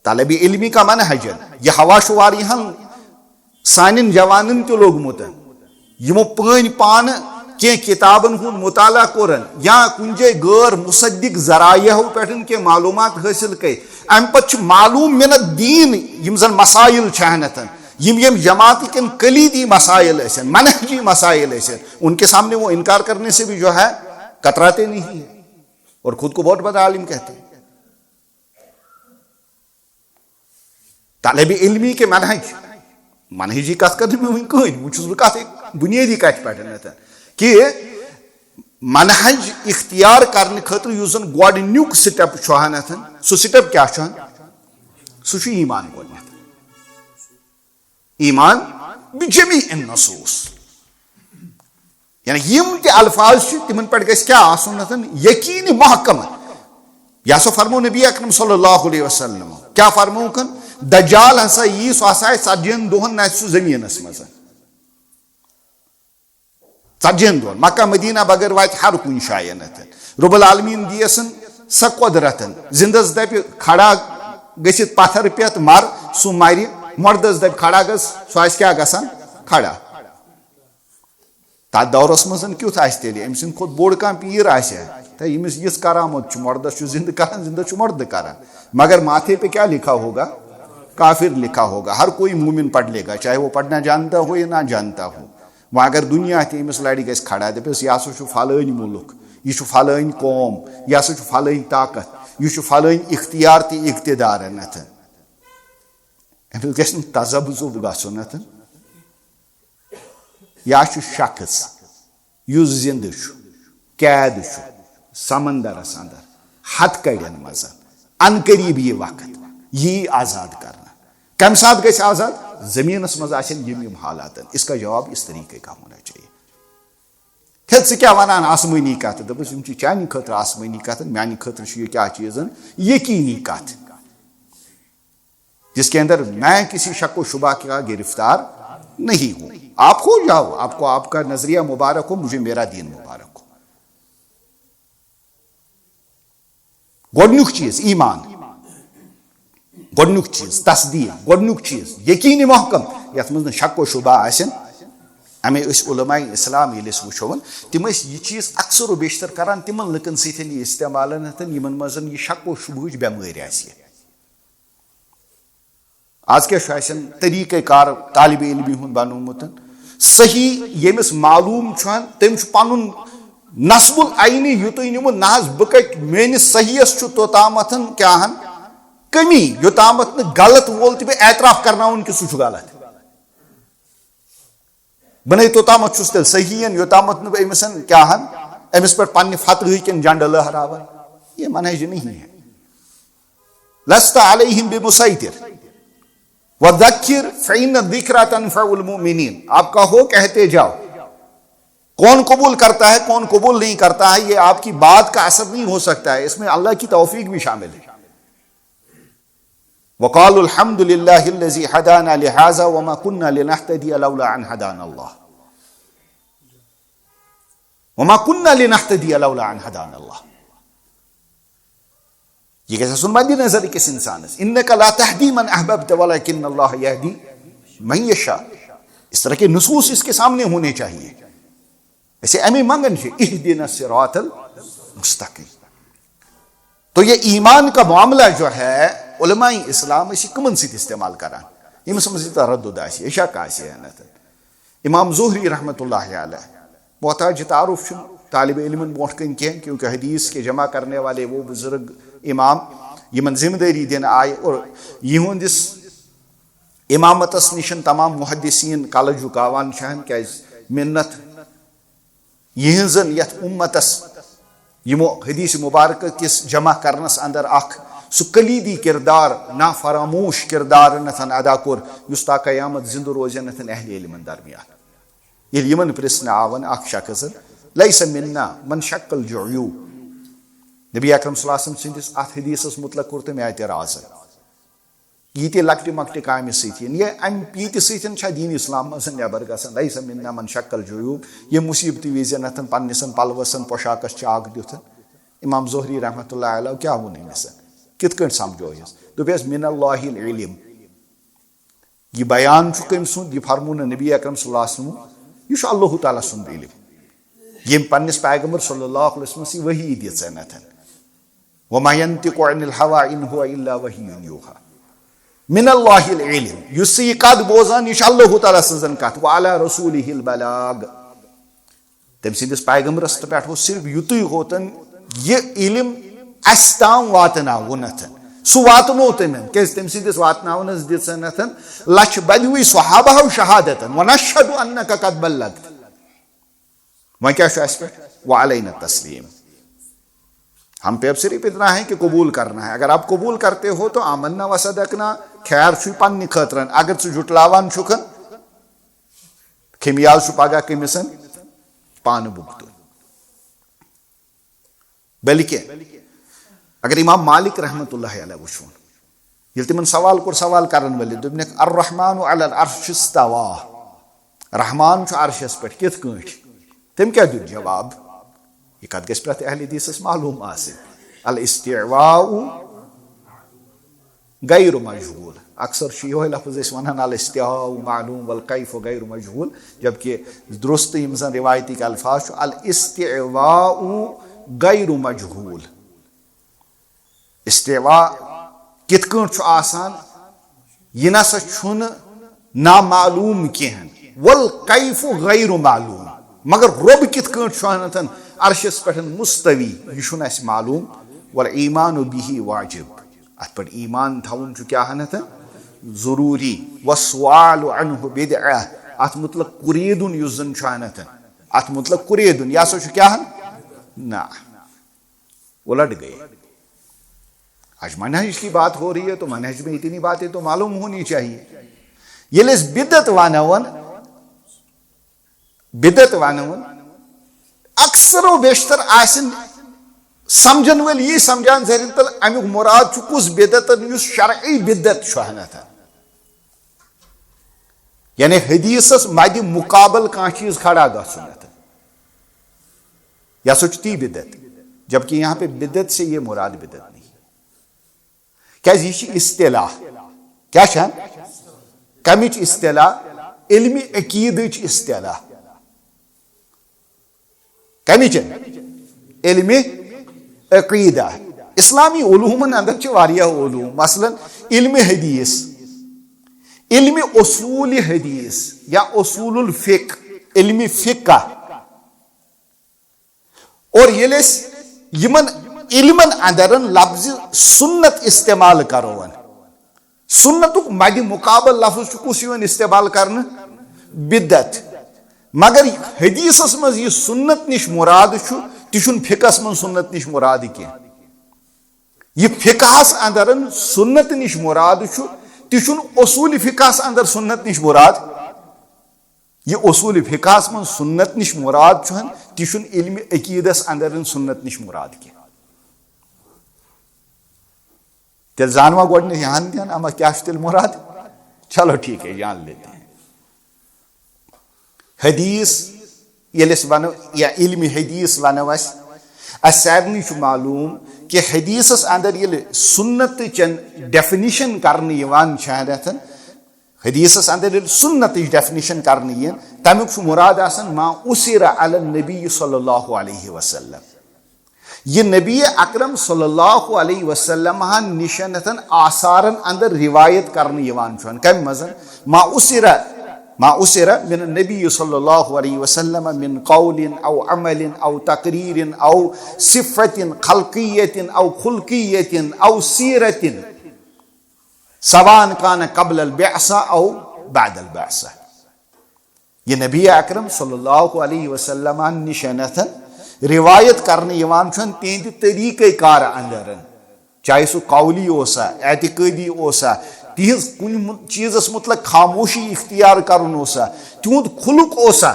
طلب علمی کا منہج، یہ ہوا شوار یہن سانن جوانن تہِ لوگمت، یمو پٲنۍ پانہٕ کینٛہہ کتابن ہُنٛد مطالعہ کوٚرن یا کُنہِ جایہِ غٲر مصدق ذرایعو پٮ۪ٹھ کینٛہہ معلومات حٲصِل کٔرۍ، امہِ پتہٕ چھُ معلوم من الدین یِم زن مسائل چھِ ہنتھ، یِم یِم جماعت کٮ۪ن کلیدی مسائل ٲسن، منہجی مسائل ٲسن، ان کے سامنے وہ انکار کرنے سے بھی جو ہے کتراتے نہیں ہے اور خود کو بہت بڑا عالم کہتے ہیں۔ طلب علمی کے منہج، منہجی کتھ کرنہٕ مےٚ وٕنہِ کٕہٕنۍ، وٕنہِ چھُس بہٕ کتھ بُنیٲدی کتھِ پٮ۪ٹھ نتھن کہ منہج اختیار کرنہٕ خٲطرٕ یُس زن گۄڈٕنیُک سٹیپ چھُ ہن اتھن، سُہ سٹیپ کیٛاہ چھُ ہن؟ سُہ چھُ ایمان گۄڈٕنیتھ۔ ایمان بجمیع النصوص۔ یعنی یم تہِ الفاظ چھِ، تمن پٮ۪ٹھ گژھِ کیٛاہ آسُن؟ نتن یقین محکم۔ یہ ہسا فرمو نبی اکرم صلی اللہ علیہ وسلم۔ کیٛاہ فرموکن؟ دجال ہسا یی، سُہ ہسا آسہِ ژتجی ہن دۄہن نژِ سُہ زمینس منٛز۔ ژتجی ہن دۄہن۔ مکہ مدینہ بغٲر واتہِ ہر کُنہِ جایہِ نتن۔ رب العالمین دیسن سۄ قدرتن۔ زندس دپہِ کھڑا گٔژھِتھ پتھر پٮ۪تھ مر، سُہ مرِ۔ مردس دپہِ کھڑا گژھ، سُہ آسہِ کیٛاہ گژھان؟ کھڑا۔ تتھ دورس منٛز کیُتھ آسہِ تیٚلہِ؟ أمۍ سٕنٛدِ کھۄتہٕ بوٚڑ کانٛہہ پیٖر آسہِ ہا؟ تہٕ ییٚمِس یِژھ کرامت چھِ، مردس چھُ زِندٕ کران، زِندٕ چھُ مردٕ کران۔ مگر ماتھے پہ کیا لکھا ہوگا؟ کافر لکھا ہوگا۔ ہر کوئی مومن پڑھ لے گا، چاہے وہ پڑھنا جانتا ہو یا نہ جانتا ہو۔ وۄنۍ اگر دُنیا تہِ أمِس لڑِ، گژھِ کھڑا، دپٮ۪س، "یہِ ہسا چھُ فلٲنۍ مُلک، یہِ چھُ فلٲنۍ قوم، یہِ ہسا چھُ فلٲنۍ طاقت، یہِ چھُ فلٲنۍ اختیار تہٕ اقتدار"۔ أمِس گژھِ نہٕ تذبذب گژھُن۔ یا چھُ شخص یُس زِندٕ چھُ، قید چھُ سمندرس اندر، ہتھ کڑٮ۪ن منٛز، ان قریب یی وقت، یی آزاد کرنہٕ۔ کمہِ ساتہٕ گژھِ آزاد؟ زمینس منٛز آسن یِم یِم حالات۔ اس کا جواب اس طریقے کا ہونا چاہیے۔ ہے، ژٕ کیٛاہ ونان آسمٲنی کتھٕ؟ دوٚپُس، یِم چھِ چانہِ خٲطرٕ آسمٲنی کتھٕ، میانہِ خٲطرٕ چھُ یہِ کیٛاہ چیٖزن؟ یقینی کتھ۔ جس کے اندر میں کسی شک و شبہ کا گرفتار نہیں ہوں۔ آپ ہو یا ہو، آپ کو آپ کا نظریہ مبارک ہو، مجھے میرا دین مبارک ہو۔ گۄڈنیُک چیٖز ایمان، گۄڈنیُک چیٖز تصدیٖق، گۄڈنیُک چیٖز یقیٖنی محکم، یَتھ منٛز نہٕ شک و شبہ آسن۔ اَمے ٲسۍ علماء اسلام ییٚلہِ أسۍ وٕچھون، تِم ٲسۍ یہِ چیٖز اکثر و بیشتر کران تِمن لُکن سۭتۍ یہِ استعمالن ہٮ۪تھ، یِمن منٛز یہِ شک و شبہٕچ بٮ۪مٲرۍ آسہِ۔ آز کیٛاہ چھُ اَسہِ طریٖقہ کار طالبِ علمی ہُنٛد بنومُت؟ صحیح ییٚمِس معلوم چھُ، تٔمۍ چھُ پنُن نصب العینی یُتُے نیومُت، نہ حظ بہٕ کتہِ، میٲنِس صحیحس چھُ توٚتامَتھ کیٛاہ ہن کمی، یوٚتامَتھ نہٕ غلط وول تہِ بہٕ اعتراف کرناوُن کہِ سُہ چھُ غلط۔ بہٕ نے توٚتامَتھ چھُس تیٚلہِ صحیح، یوٚتامَتھ نہٕ بہٕ أمِس کیٛاہ ہن، أمِس پٮ۪ٹھ پننہِ فتحٕکۍ کِنۍ جنڈٕ لہراوان۔ یہ منہج نہیں ہے۔ لست علیہم بمسیطر۔ وذکر فإن الذکری تنفع المؤمنین۔ آپ کہو، کہتے جاؤ۔ کون قبول کرتا ہے، کون قبول نہیں کرتا ہے، یہ آپ کی بات کا اثر نہیں ہو سکتا ہے، اس میں اللہ کی توفیق بھی شامل ہے۔ وقالوا الحمد لله الذي هدانا لهذا وما كنا لنهتدي لولا أن هدانا الله۔ وما كنا لنهتدي لولا أن هدانا الله۔ یہ گژھِ آسُن مدِ نظر أکِس انسانس۔ إنك لا تهدي من أحببت ولكن الله يهدي من يشاء۔ اس طرح کے نصوص اس کے سامنے ہونے چاہیے۔ اسے امی منگن سے اہدنا الصراط المستقیم۔ تو یہ ایمان کا معاملہ جو ہے، علماء اسلام اسی کمن سۭتۍ استعمال کران؟ ییٚمِس منٛز یہِ تردد آسہِ، یہِ شک آسہِ ہے نتہٕ۔ امام زہری رحمۃ اللہ علیہ، محتاج تعارف چھُنہٕ طالب علمن برونٛٹھ کَنہِ کینٛہہ، کیونکہ حدیث کے جمع کرنے والے وہ بزرگ امام یِمن ذمہ دٲری دِنہٕ آیہِ اور یِہُنٛدِس امامتس نِشن تمام محدثین کلہٕ جُکاوان چھِ ہن، کیازِ منت یِہنٛزن یتھ امتس یِمو حدیث مبارکہ کِس جمع کرنس اندر اکھ سُہ کلیدی کردار، نا فراموش کردار نتھن ادا کوٚر، یُس تا قیامت زندٕ روزِ نتھن اہل علمن درمیان۔ ییٚلہِ یِمن پرژھنہٕ آون اکھ شخص، "لیس منا من شق الجیوب"، نبی اکرم صلی اللہ علیہ وسلم سٕنٛدِس اتھ حدیثس متعلق کوٚر تٔمۍ اعتراض۔ ییٖتہِ لۄکٹہِ مۄکٹہِ کامہِ سۭتۍ، یہِ امہِ ییٖتہِ سۭتۍ چھا دین اسلام منٛز نٮ۪بر گژھان؟ لیس منا من شق الجیوب، یہِ مصیبتہِ وِزِ نتھن پننِسن پلوسن پوشاکس چاک دیُتھ۔ امام زہری رحمۃ اللہ علیہ کیٛاہ ووٚن أمِس؟ کِتھ کٲٹھۍ سمجھویس؟ دوٚپیس، "من اللہ العلم"۔ یہِ بیان چھُ کٔمۍ سُنٛد؟ یہِ فرموو نہٕ نبی اکرم صلی اللہ علیہ وسلم، یہِ چھُ اللہ تعالیٰ سُنٛد علم، ییٚمۍ پننِس پیغمبر صلی اللہ علیہ وسلمس یہِ وحی دِژ نتھن۔ وما ينطق عن الهوى إن هو إلا وحي يوحى۔ من الله العلم، یُس ژٕ یہِ کتھ بوزان، یہِ چھِ اللہ تعالیٰ سٕنٛزن کتھ۔ وعلى رسوله البلاغ، تٔمۍ سٕنٛدِس پیغمبرس تہٕ پٮ۪ٹھ اوس صرف یُتُے ہوتن یہِ علم اسہِ تام واتناونتھ، سُہ واتنوو تٔمۍ، کیازِ تٔمۍ سٕنٛدِس واتناونس دِژنتھ لچھ بدوی صحابہ شہادتن، ونشهد انك قد بلغت۔ وۄنۍ کیٛاہ چھُ اَسہِ پٮ۪ٹھ؟ وعلینا التسلیم۔ ہم پہ اب صرف اتنا ہے کہ قبول کرنا ہے۔ اگر آپ قبول کرتے ہو تو آمنا و صدقنا، خیر چھُے پننہِ خٲطرٕ۔ اگر ژٕ جُٹلاوان چھُکھ، خمیاز چھُ پگاہ کٔمِس؟ پانہٕ بُگتُن۔ بلکہ اگر امام مالک رحمۃ اللہ علیہ وٕچھون، ییٚلہِ تِمن سوال کوٚر، سوال کرن وٲلۍ، دوٚپنکھ، "الرحمن علی العرش استوى"، رحمان چھُ عرشس پٮ۪ٹھ، کِتھ کٲٹھۍ؟ تٔمۍ کیٛاہ دیُت جواب؟ یہِ کتھ گژھِ پرٛٮ۪تھ اہل حدیثس معلوم آسٕنۍ۔ الاستواء غیر مجہول۔ اکثر چھُ یِہوٚے لفظ أسۍ وَنان، الاستواء معلوم والکیف غیر مجہول، جبکہ درست یِم زن روایتی الفاظ چھُ، الاستواء غیر مجہول۔ استواء کِتھ کٲٹھۍ چھُ آسان، یہِ نسا چھُنہٕ نامعلوم کینٛہہ۔ والکیف غیر معلوم، مگر رۄب کِتھ کٲٹھۍ چھُ انتن عرشس پٮ۪ٹھ مستوی، یہِ چھُنہٕ اَسہِ معلوم۔ والایمان به واجب، اتھ پٮ۪ٹھ ایمان تھاوُن چھُ کیٛاہ انتن ضروٗری۔ والسؤال عنه بدعة، اتھ متعلق قریدُن یُس زن چھُ انتن، اتھ متعلق قریدُن، یہِ ہسا چھُ کیٛاہ؟ نہ۔ الٹ گئے۔ آج منہج کی بات ہو رہی ہے تو منہج میں اتنی باتیں تو معلوم ہونی چاہیے۔ ییٚلہِ أسۍ بدعت ونون، بدعت ونون، اکثر و بیشتر آسن سمجھن وٲلۍ یی سمجھان زہرین تل امیُک مراد چھُ کُس بدعت، یُس شرعی بدعت چھُ ہنتھ۔ یعنی حدیثس مدِ مقابل کانٛہہ چیز کھڑا گژھُن۔ یہِ ہسا چھُ تی بدعت، جبکہ یہاں پہ بدعت سے یہ مراد بدعت نہیں۔ کیازِ یہِ چھِ اصطلاح۔ کیٛاہ چھےٚ؟ کمِچ اصطلاح؟ علمِ عقیدٕچ اصطلاح۔ کمِچ؟ علمِ عقیدہ۔ اسلامی علومن اندر چھِ واریاہ علوم، مثلاً علمِ حدیث، علمِ اصولِ حدیث یا اصول الفقہ، علمِ فقہ۔ اور ییٚلہِ أسۍ یِمن علمن اندرن لفظِ سنت استعمال کرون، سنتُک مدِ مقابل لفظ چھُ کُس یِوان استعمال کرنہٕ؟ بدعت۔ مگر حدیثس منٛز یہِ سنت نِش مراد چھُ، تہِ چھُنہٕ فقہس منٛز سنت نِش مراد کینٛہہ۔ یہِ فقہس اندرن سنت نِش مراد چھُ، تہِ چھُنہٕ اصول فقہس اندر سنت نِش مراد۔ یہِ اصول فقہس منٛز سنت نِش مراد چھُ ہن، تہِ چھُنہٕ علمِ عقیدس اندر سنت نِش مراد کینٛہہ۔ تیٚلہِ زانوا گۄڈٕنیتھ یہِ ہن تہِ ہن، اما کیٛاہ چھُ تیٚلہِ مراد؟ چلو ٹھیک ہے، جان لیتے ہیں۔ حدیث ییٚلہِ أسۍ ونو یا علمِ حدیث ونو أسۍ، اسہِ سارنٕے چھُ معلوم کہِ حدیثس اندر ییٚلہِ سنت چن definition کرنہٕ یِوان چھِ ہن، حدیثس اندر ییٚلہِ سنتٕچ ڈیفینیشن کرنہٕ یِن، تمیُک چھُ مراد آسان ما اُسِرَ علی النبی صلی اللہ علیہ وسلم۔ یہِ نبی اکرم صلی اللہ علیہ وسلم ہن نِشن آثارن اندر روایت کرنہٕ یِوان چھُ۔ کمہِ منٛز؟ ما اُسِرَ، ما اُسِرَ من النبی صلی اللہ علیہ وسلم من قول او عمل او تقریر او صفت خلقیت او خلقیت او سیرت، سواء کان قبل البعثہ او بعد البعثہ۔ یہِ نبی اکرم صلی اللہ علیہ وسلم نِشن روایت کرنہٕ یِوان چھُ تِہنٛدِ طریقہ کار اندر، چاہے سُہ قولی اوسا، اعتقادی اوسا، تِہنٛز کُنہِ مُ-، چیٖزس مُتعلق خاموشی اختیار کرُن اوسا، تِہُنٛد خلق اوسا،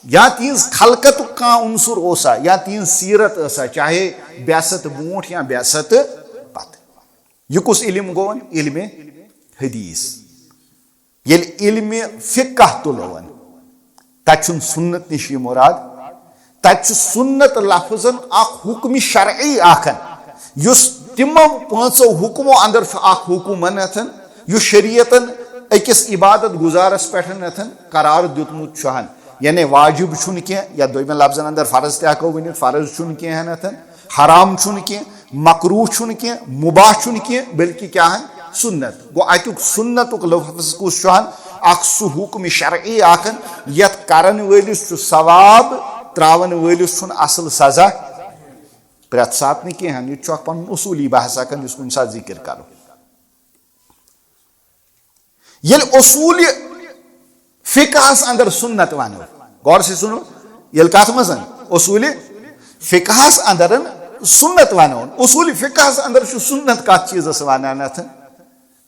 یا تِہنٛز خلقتُک کانٛہہ عنصر اوسا، یا تِہنٛز سیرت ٲسا، چاہے بعثت برونٛٹھ یا بعثت پتہٕ۔ یہِ کُس علم گوٚو وۄنۍ؟ علم حدیث۔ ییٚلہِ علم فقہ تُلو وۄنۍ، تَتہِ چھُنہٕ سُنت نِش یہِ مُراد، تَتہِ چھُ سُنت لفظن اکھ حُکمِ شرعی اکھ، یُس تِمو پانٛژو حُکمو اندر چھُ اکھ حُکم، یُس شریعتن أکِس عبادت گزارس پٮ۪ٹھ قرار دیُتمُت چھُ۔ یعنی واجب چھُنہٕ کینٛہہ، یا دوٚیمٮ۪ن لفظن اندر فرض تہِ ہٮ۪کو ؤنِتھ، فرض چھُنہٕ کینٛہہ، حرام چھُنہٕ کینٛہہ، مکروہ چھُنہٕ کینٛہہ، مباح چھُنہٕ کینٛہہ، بلکہِ کیٛاہ؟ سُنت۔ گوٚو، اَتیُک سُنتُک لفظ کُس چھُ؟ اکھ سُہ حُکم شرعی اکھ، یتھ کرن وٲلِس چھُ ثواب، تراون وٲلِس چھُنہٕ اصل سزا پرٛٮ۪تھ ساتہٕ نہٕ کینٛہہ۔ یہِ تہِ چھُ اکھ پنُن اصوٗلی بحث اکھ، یُس کُنہِ ساتہٕ ذکر کرو۔ ییٚلہِ اصوٗلِ فقہس اندر سُنت ونو، غور سے سُنو، ییٚلہِ کتھ منٛز؟ اصوٗلِ فقہس اندر سُنت ونو۔ اصوٗلِ فقہس اندر چھُ سُنت کتھ چیٖزس ونان؟ اتھ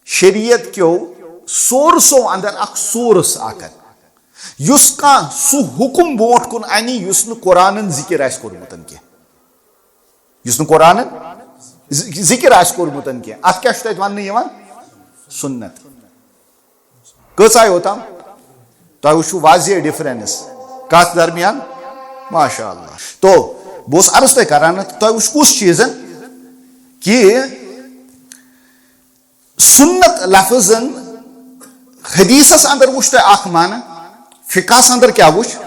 شریعت کیو سورسو اندر اکھ سورس اکھ، یُس کانٛہہ سُہ حُکم برونٛٹھ کُن انہِ یُس نہٕ قرآنن ذکر آسہِ کوٚرمُت کینٛہہ۔ یُس نہٕ قرآنن ذ-، ذکر آسہِ کوٚرمُت کینٛہہ، اتھ کیٛاہ چھُ تتہِ وننہٕ یِوان؟ سُنت۔ کٔژ آیہِ اوٚتام؟ تۄہہِ وٕچھِو واضح ڈفرنس کتھ درمیان؟ ماشاء اللہ۔ تو بہٕ اوسُس عرض تۄہہِ کران، تۄہہِ وٕچھ کُس چیٖزن کہِ سُنت لفظن حدیثس اندر وٕچھ تۄہہِ اکھ معنی، فقہس اندر کیٛاہ وٕچھ؟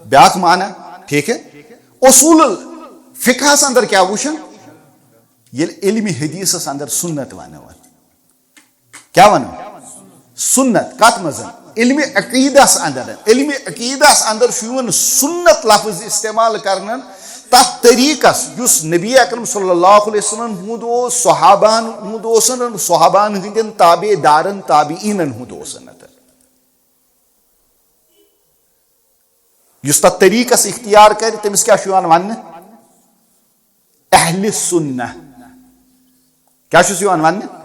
بیٛاکھ معنی، ٹھیٖک ہے؟ اصوٗل فقہس اندر کیٛاہ وٕچھن؟ ییٚلہِ علمِ حدیثس اندر سُنت ونو، کیٛاہ ونو؟ سُنت۔ کتھ منٛز؟ علمِ عقیدس اندر۔ علمِ عقیدس اندر چھُ یِوان سُنت لفظ استعمال کرنہٕ تتھ طریقس یُس نبی اکرم صلی اللہ علیہ وسلم ہُنٛد اوس، صحابہن ہُنٛد اوسن، صحابہن ہٕنٛدٮ۪ن تابع دارن، تابعینن ہُنٛد اوسن۔ یُس تتھ طریقس اختیار کرِ، تٔمِس کیٛاہ چھُ یِوان وننہٕ؟ اہلِ سُنہ۔ کیٛاہ چھُس یِوان وننہٕ؟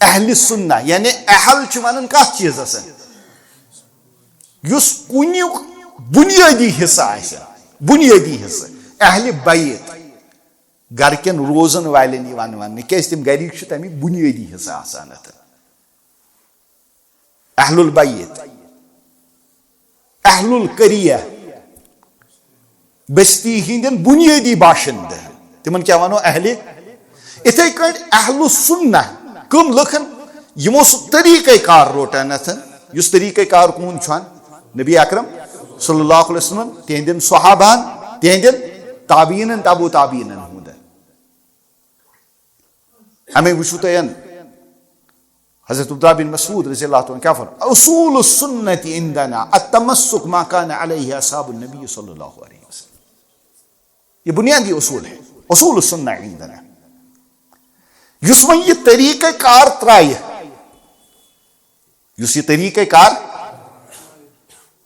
اہلِ سُنہ۔ یعنی اہل چھِ ونان کتھ چیٖزس؟ یُس کُنیُک بُنیٲدی حصہٕ آسہِ، بُنیٲدی حصہٕ، اہلِ بیت، گرٕ کٮ۪ن روزن والٮ۪ن یِوان وننہٕ، کیٛازِ تِم گرِکۍ چھِ تمیُک بُنیٲدی حصہٕ آسان۔ اتھ اہل البیت، اہل القریہ، بستی ہٕنٛدٮ۪ن بُنیٲدی باشندٕ، تِمن کیٛاہ ونو؟ اہلِ۔ اِتھے کٲٹھۍ اہل السنہ، کٕم لُکھ؟ یِمو سُہ طریقہ کار روٚٹ، یُس طریقہ کار کُہُنٛد چھُ؟ نبی اکرم صلی اللہ علیہ وسلم، تِہنٛدٮ۪ن صحابہن، تِہنٛدٮ۪ن تابعینن، تبع تابعینن ہُنٛد۔ اَمے وٕچھِو تُہۍ حضرت عبداللہ بن مسعود رضی اللہ تعالیٰ عنہ کیٛاہ فرموو؟ اصول السنة عندنا التمسك ما كان عليه اصحاب النبي صلی اللہ علیہ وسلم۔ یہ بنیادی اصول ہے، اصول السنة عندنا۔ یُس وۄنۍ یہِ طریقہ کار ترایہِ، یُس یہِ طریقہ کار،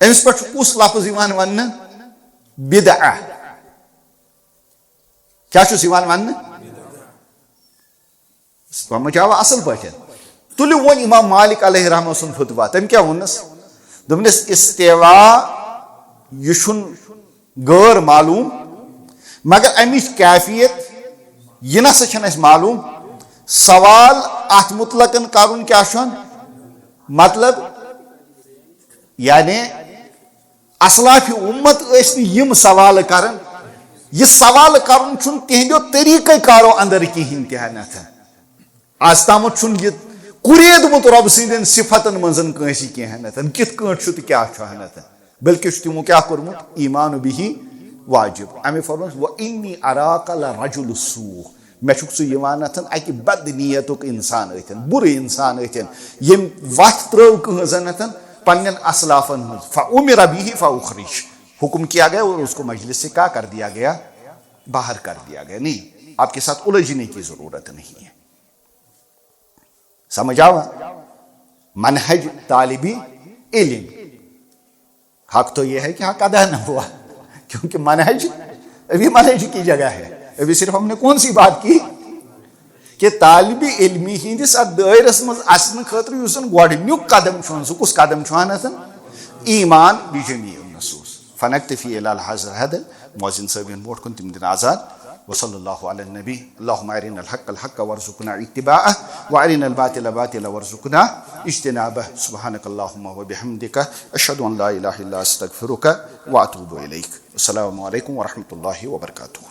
أمِس پٮ۪ٹھ چھُ کُس لفظ یِوان وننہٕ؟ بدعہ۔ کیٛاہ چھُس یِوان وننہٕ؟ سمجھ آوا اصل پٲٹھۍ؟ تُلِو وۄنۍ امام مالک علیہ رحمہ سُنٛد فتویٰ، تٔمۍ کیٛاہ ووٚننَس؟ دوٚپنَس، استوا یہِ چھُنہٕ غٲر معلوم، مگر امِچ کیفیت یہِ نہ سا چھنہٕ اَسہِ معلوم۔ سوال اتھ متعلقن کرُن کیٛاہ چھُ؟ مطلب، یعنی اسلاف امت ٲسۍ نہٕ یِم سوال کران۔ یہِ سوال کرُن چھُنہٕ تِہنٛدیو طریقہ کارو اندر کِہینۍ تہِ ہن۔ اتھ از تامتھ چھُنہٕ یہِ کوٚریدمُت رۄب سٕنٛدٮ۪ن صفتن منٛز کٲنٛسہِ کینٛہہ نتن، کِتھ کٲٹھۍ چھُ تہٕ کیٛاہ چھُ نتن، بلکہِ چھُ تِمو کیٛاہ کوٚرمُت؟ ایمان بِہی واجب۔ اَمے فرمووُس، "وَإِنِّي أَرَاكَ لَرَجُلَ سُوءٍ"، مےٚ چھُکھ ژٕ یِوان نتن اَکہِ بد نیتُک انسان أتھن، بُرٕ انسان أتھن، ییٚمۍ وَتھ ترٲو کٕہٕنٛزن نتن پننٮ۪ن اسلافن ہٕنٛز۔ فَأُمِرَ بِهِ فَأُخْرِجَ، حکم کیا گیا اور اس کو مجلس سے کیا کر دیا گیا؟ باہر کر دیا گیا۔ نہیں، آپ کے ساتھ الجھنے کی ضرورت نہیں ہے۔ سمجھ آوا؟ منہج طالب علم، حق تو یہ ہے کہ حق ادا نہ ہوا، کیونکہ منہج ابھی منہج کی جگہ ہے۔ ابھی صرف ہم نے کون سی بات کی؟ کہ طالب علمی ہندس اتھ دائرس منٛز اژنہٕ خٲطرٕ یُس زن گۄڈٕنیُک قدم چھُ، سُہ کُس قدم چھُ؟ اہن حظ، ایمان بجمیع النصوص۔ فنکتفی الی الحظ حد، مؤذن صٲبن برونٛٹھ کُن تِم دِن آزاد۔ وصلی اللہ علی النبی۔ اللهم ارنا الحق الحق وارزقنا اتباعه، وارنا الباطل باطلا وارزقنا اجتنابه۔ سبحانك اللهم وبحمدك، اشهد ان لا اله الا استغفرك واتوب اليك۔ السلام عليكم ورحمة الله وبركاته۔